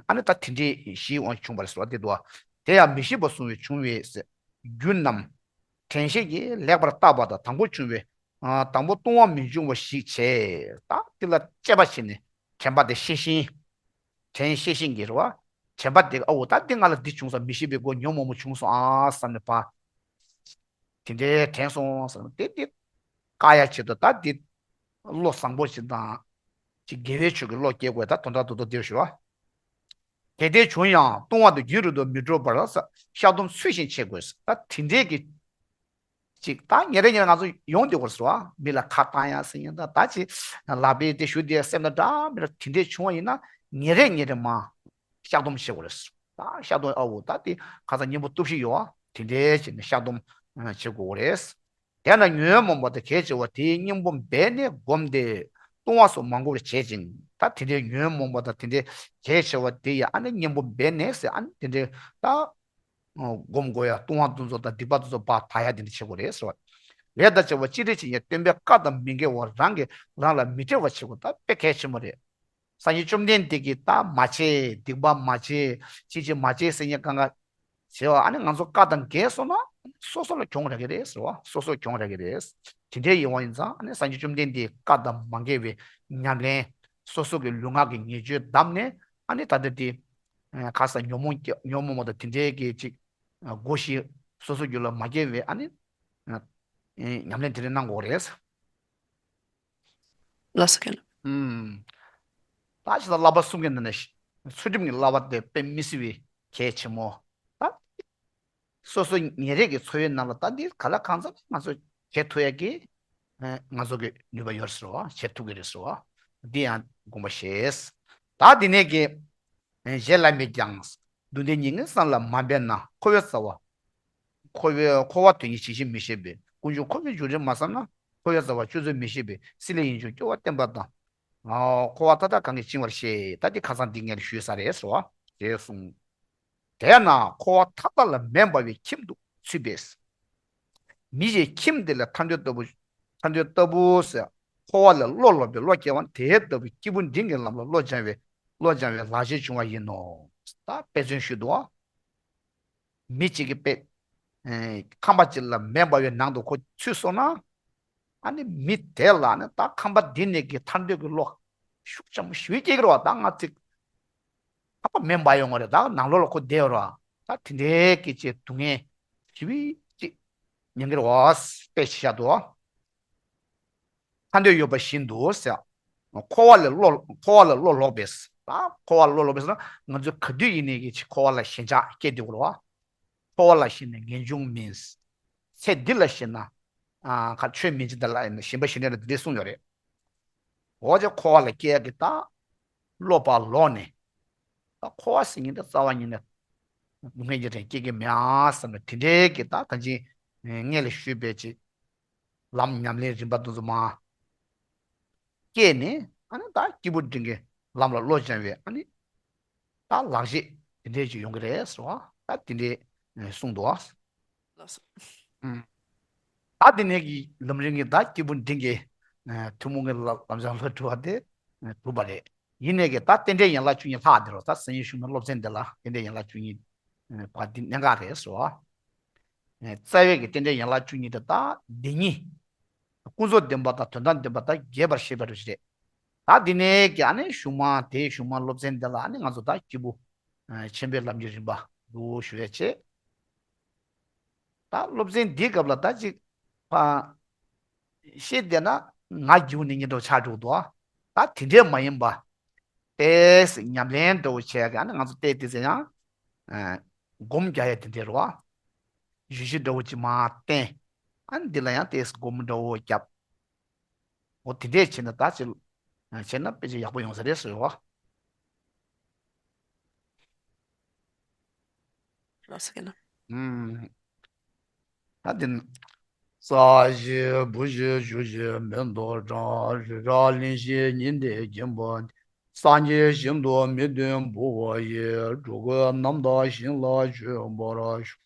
ཨ་ནི་ད་དེ་འདྲའི་བཞི་འོང་བྱུང་བ་རེད་ཟེར་བ་དེ་འདུག་བ། དེ་ཡང་མི་ཤེས་པ་བཟུང་བས་བྱུང་བའི་རྒྱུ་རྣམས་དྲན་ཤེས་ཀྱིས་ལེགས་པར་བརྟག་པ་དང་དང་པོ་བྱུང་བའི་ཨ་དང་པོ་ལྟུང་བ་མི་འབྱུང་བ་ཞིག་བྱས་ད་དེ་ལ་དཔྱད་པ་བྱས་ནས་དྲན་པ་དེ་ཤེས་བཞིན། དྲན་ཤེས་བཞིན་གྱི་རེད་བ། དྲན་པ་དེ་ཨ་འོ་ད་འདི་ང་ལ་འདི་བྱུང་སོང་མི་ཤེས་པའི་སྒོ་ཉོན་མོངས་པ་བྱུང་སོང་ཨ་བསམ་ནས་ཕར། དེ་འདྲའི་དྲན་སོང་བསམ་ནས་དེ་འདི་བཀག་ཡ་ཆེད་དུ་ད་འདི་བློ་བཟང་པོ་ཞིག་དང་། ཅིག་དགེ་བའི་ཕྱོགས་ཀྱི་བློ་སྐྱེ་དགོས་ད་དོན་དག་ཏུ་ཏོ་དེར་ཞུ་བ། གལ་ཏེ་བྱུང་ཡང་ལྟུང་བ་དེ་རྒྱུན་རིང་དུ་མི་འགྲོ་བར་བཤགས་སྡོམ་ཚུལ་བཞིན་བྱེད་དགོས། ད་དེ་འདྲའི་གི་ཅིག་ད་ཉེ་རེ་ཉེ་རེ་ང་ཚོ་ཡོང་བསྡད་དགོས་ཟེར་བ་མི་ལ་ཁ་བཏང་ཡ་ཟེར་ཡིན་ད་ད་ཅི་ལག་པས་དེ་ཞུ་དེ་སེམས་ལ་འདྲ་མི་འདྲ་དེ་འདྲས་བྱུང་བ་ཡིན་ན་ཉེ་རེ་ཉེ་རེ་མ་བཤགས་སྡོམ་བྱེད་དགོས་རེད། ད་ཤ་སྡོང་ཨ་འོ་ད་དེ་ཁ་སང་གཉེན་པོ་གཏུབ་ཤིག་ཡོད་ཨ། དེ་འདྲའི་བྱས་ནས་ཤ་སྡོང་བྱེད་དགོས་རེད། དེས་ན་ཉོན་མོངས་པ་དང་གལ་ཆེ་བ་དེའི་གཉེན་པོ་འབད་ནས་བསྒོམས་ཏེ་ལྟུང་བ་སོགས་མ་འགོ་བར་བྱེད་ཅིང་། ད་དེ་འདྲའི་ཉོན་མོངས་པ་དང་དེ་འདྲའི་གལ་ཆེ་བ་དེ་ཡང་ཨ་ནི་གཉེན་པོ་འབད་ནས་ཟེར་ཨ་ནི་དེ་འདྲའི་ད་སྒོམ་དགོས་ཡ། ལྟུང་བ་དེ་ཚོ་དང་སྡིག་པ་དེ་ཚོ་ཕར་དག་ཡ་དེ་འདྲ་བྱེད་དགོས་རེད་ཟེར་བ། ལས་དང་བྱ་བ་ཅི་རིགས་བྱེད་ཀྱང་སྟོན་པའི་བཀའ་དང་མི་འགལ་བར་རང་གིས་རང་ལ་མི་སྤྲད་པར་བྱེད་དགོས། ད་དཔེ་གལ་ཆེན་པོ་རེད། སངས་རྒྱས་བཅོམ་ལྡན་འདས་ཀྱིས་ད་མ་བྱེད། སྡིག་པ་མ་བྱེད། ཅི་ཅི་མ་བྱེད་ཟེར་མཁན་གང་ག་བྱེད་པ་ཨ་ནི་ང་ཚོ་བཀའ་དང་འགལ་སོང་ན་སོ་སོ་ལ་གྱོང་རག་གི་རེད་ཟེར་བ། སོ་སོ་ལ་གྱོང་རག་གི་རེད། དེ་འདྲའི་ཡོང་བ་ཡིན་ཙང་ཨ་ནི་སངས་རྒྱས་བཅོམ་ལྡན་འདས་བཀའ་དང་མ་འགལ་བའི་ཉམས་ལེན། སོ་སོ་གི་ལུས་ངག་གི་ཉེས་སྤྱོད་བསྡམས་ནས་ཨ་ནི་ད་ལྟ་དེ་ཁ་སང་ཉོན་མོངས་ཀྱི་ཉོན་མོངས་པ་དང་དེ་འདྲའི་གི་ཅིག་སྒོ་ཞིག་སོ་སོ་རྒྱུད་ལ་མ་སྐྱེ་བའི་ཨ་ནི་ཉམས་ལེན་དེ་འདྲ་གནང་དགོས་རེད། ལགས་སོ་རྒན་ལགས། ཨུམ། ད་ཅི་ལ་བསླབ་པ་གསུམ་གྱི་ནང་ནས་ཚུལ་ཁྲིམས་ཀྱི་བསླབ་པ་དེ་དཔེ་མི་སྲིད་པའི་གལ་ཆེན་མོ། ད་སོ་སོ་ཉིན་རེ་གི་འཚོ་བའི་ནང་ལ་ད་འདི་ག་ལ་གང་འཚམ་ང་ཚོ་བྱེད་ཐུབ་ཡ་གི་ང་ཚོ་གི་ནུས་པ་ཡོད་རེད་ཟེར་བ། བྱེད་ཐུབ་ཀྱི་རེད་ཟེར་བ། འདི་ཡང་དགོངས་པ་བཞེས། ད་འདི་ནས་ཀྱི་གཞན་ལ་མི་ཀྱང་། སྡུག་བདེན་གཉིས་ཀྱི་བསམ་ལ་མ་འབད་ན། འཁོར་བའི་རྩ་བ། འཁོར་བའི་འཁོར་བ་དོན་གཉིས་ཇི་བཞིན་མི་ཤེས་པས། ཀུན་འབྱུང་འཁོར་བའི་རྒྱུ་འབྲས་མ་བསམ་ན། འཁོར་བའི་རྩ་བ་སྤྱོད་ཚུལ་མི་ཤེས་པས། སྲིད་ལས་ཡིན་ཀྱང་སྐྱོ་བ་བསྟེན་པ་དང་། འཁོར་བ་མཐའ་དག་གང་གིས་འཆིང་བར་ཤེས། ད་འདི་ཁ་སང་འདི་ངས་ཞུས་ས་རེད་ཟེར་བ། ཞེས་གསུངས། དེས་ན་འཁོར་བ་མཐའ་དག་ལ་མེ་འབར་བའི་ཁྱིམ་དུ་ཚུད་པས། མི་ཞིག་ཁྱིམ་དེ་ལ་ཐར་འདོད་ལྟ་བུ། ཐར་འདོད་ལྟ་བུ་ཟེར། འཁོར་བ་ལས་བློ་ལོག་པའི་བློ་སྐྱེ་བ་དེ་ལྟ་བུའི་སྐྱེས་བུ་འབྲིང་གི་ལམ་ལ་བློ་སྦྱང་བའི་བློ་སྦྱང་བའི་ལག་རྗེས་བྱུང་བ་ཡིན་ནོ། ད་དཔེ་མཚོན་ཞུས་འདུག་མི་གཅིག་གིས་དཔེ། ཁང་པ་གཅིག་ལ་མེ་འབར་བའི་ནང་དུ་ཁོ་ཚུད་སོང་ན། ཨ་ནི་མི་དེ་ལ་ནི་ད་ཁང་པ་འདི་ནས་ཀྱི་ཐར་འདོད་ཀྱི་བློ་ཤུགས་ཆེན་པོ་ཞེ་པོ་སྐྱེ་གི་རེད་བ། ད་ང་ཚིག་ཁང་པ་མེ་འབར་ཡོང་གི་རེད། ད་ནང་ལོགས་ལ་ཁོ་བསྡད་ཡོད་རེད་བ། ད་དེ་འདྲའི་སྐད་ཆའི་སྡུག་བསྔལ་ཞེ་པོ་ཅིག་མྱོང་གི་རེད་བ། དཔེ་ཆ་བཞག་འདུག་ཐར་འདོད་ཡོད་པ་བཞིན་དུ་ཟེར། འཁོར་བ་ལས་བློ་འཁོར་བ་ལས་བློ་ལོག་པས། ད་འཁོར་བ་ལས་བློ་ལོག་པས་ཟེར་ན་ང་ཚོས་ག་དུས་ཡིན་ནའི་གི་འཁོར་བ་ལ་ཞེན་ཆགས་སྐྱེ་བསྡད་དགོས་རེད་བ། འཁོར་བ་ལ་ཞེན་ནས་ངེས་འབྱུང་མིན། ཚེ་འདི་ལ་ཞེན་ན། ཨ་ཁ་ཆོས་མིན་ཅི་འདི་ལ་ཞེན་པ་ཞེ་ནས་ལ་འདི་འདྲས་གསུངས་ཡོད་རེད། འོ་ཅག་འཁོར་བ་ལ་སྐྱེ་ཡ་གི་ད་བློ་ཕར་ལོག་ནས། ད་འཁོར་བ་ཟེར་མཁན་དེ་རྩ་བ་ཉིད་ནས་སྡུག་བསྔལ་གྱི་རིན་སྐྱེ་གི་མེད་ཨ་བསམ་ནས་དེ་འདྲའི་གི་ད་ད་ཅི་སྔས་ལ་ཞུས་པའི་ཅིག་ལམ་ཉམས་ལེན་རིམ་པ་དེ་ཚོ་མ་སྐྱེས་ནས་ཨ་ནི་ད་སྐྱེས་བུ་འབྲིང་གི་ལམ་ལ་བློ་སྦྱང་བའི་ཨ་ནི་ད་ལག་ཤེས་དེ་འདྲས་ཅིག་ཡོང་གི་རེད་ཟེར་བ། ད་དེ་འདྲས་གསུངས་འདུག་ཨ། ལགས་སོ། ཨུམ། ད་དེ་ནས་ཀྱི་ལམ་རིམ་གྱི་ད་སྐྱེས་བུ་འབྲིང་གི་ཐུན་མོང་གི་ལམ་སྦྱང་ལ་འགྲོ་བ་དེ་གྲུབ་པ་རེད། ཡིན་ནས་ཀྱི་ད་རྟེན་འབྲེལ་ཡན་ལག་བཅུ་གཉིས་ལྷག་དེ་རོ། ད་སང་ཉིན་ཞུ་ན་སློབ་ཚན་འདི་ལ་རྟེན་འབྲེལ་ཡན་ལག་བཅུ་གཉིས་བ་འདི་གནད་འགག་རེད་ཟེར་བ། རྩ་བའི་གི་རྟེན་འབྲེལ་ཡན་ལག་བཅུ་གཉིས་དེ་ད་འདི་གཉིས། ཀུན་རྫོབ་བདེན་པ་དང་དོན་དམ་བདེན་པ་ད་རྒྱས་པར་བཤད་པ་རེད། ད་འདི་ནས་ཀྱི་ཨ་ནི་གཞུག་མ་དེའི་གཞུག་མ་སློབ་ཚན་འདི་ལ་ཨ་ནི་ང་ཚོ་ད་སྐྱེས་བུ་ཆེན་པོའི་ལམ་གྱི་རིམ་པ་འདུག་ཞུ་ཡ་བྱེད། ད་སློབ་ཚན་འདིའི་སྐབས་ལ་ད་ཅིག་ཕ་ཤེས་བསྡད་ན་ང་རྒྱུ་ནི་ཉིན་འགྲོ་ཆགས་འགྲོ་འདུག་ད་དེ་འདྲས་མ་ཡིན་པ། ཏེས་ཉམས་ལེན་འདྲ་བོ་བྱས་ཀྱང་ང་ཚོ་ཏེ་ཏེ་ཟེར་ཡང་། སྒོམ་རྒྱག་ཡ་དེ་འདྲས་རེད་བ། གཞུ་བཞི་འདྲ་བོ་ཅིག་མར་བསྟན། ཨ་ནི་འདི་ལ་ཡང་ཏེས་སྒོམ་འདྲ་བོ་རྒྱབ། འོ་དེ་འདྲས་བྱས་ན་ད་ཅི། བྱས་ན་དཔེ་ཆ་ཡག་པོ་ཡོང་ས་རེད་ཟེར་བ། ལགས་སོ་རྒན་ལགས། ཨུམ། ད་དེ་ནི། ས་གཞི་བུ་གཞི་ཆུ་གཞི་མེ་ཏོག་བཀྲ། རི་རབ་གླིང་བཞི་ཉི་ཟླས་བརྒྱན་པ། སངས་རྒྱས་ཞིང་དུ་མི་འདོད་འབུལ་བ་ཡི། འགྲོ་ཀུན་རྣམ་དག་ཞིང་ལ་སྤྱོད་པར་ཤོག་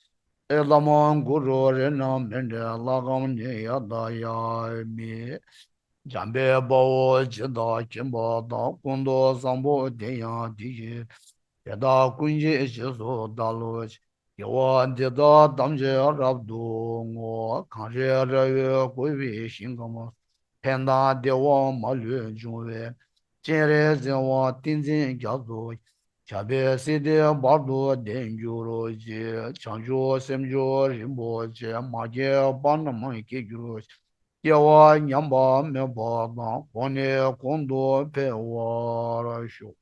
ཨེ་ལ་མ་གུ་རུ་རཏྣ་མཎྜལ་ལ་ཀཾ་ནི་ཡ་ད་ཡ་མི། འཇམ་དཔལ་དཔའ་བོས་ཇི་ལྟར་མཁྱེན་པ་དང་། ཀུན་ཏུ་བཟང་པོ་དེ་ཡང་དེ་བཞིན་ཏེ། དེ་དག་ཀུན་གྱི་རྗེས་སུ་བདག་སློབ་ཅིང་། དགེ་བ་འདི་དག་ཐམས་ཅད་རབ་ཏུ་བསྔོ། གངས་རི་ར་བས་བསྐོར་བའི་ཞིང་ཁམས་སུ། ཕན་དང་བདེ་བ་མ་ལུས་འབྱུང་བའི་ཕྱིར། སྤྱན་རས་གཟིགས་དབང་ཏིང་འཛིན་རྒྱ་མཚོ་ཡི། ཞབས་པད་སྲིད་མཐའི་བར་དུ་བརྟན་གྱུར་ཅིག་བྱང་ཆུབ་སེམས་མཆོག་རིན་པོ་ཆེ། མ་སྐྱེས་པ་རྣམས་སྐྱེ་གྱུར་ཅིག་སྐྱེ་བ་ཉམས་པ་མེད་པ་དང་། གོང་ནས་གོང་དུ་འཕེལ་བར་ཤོག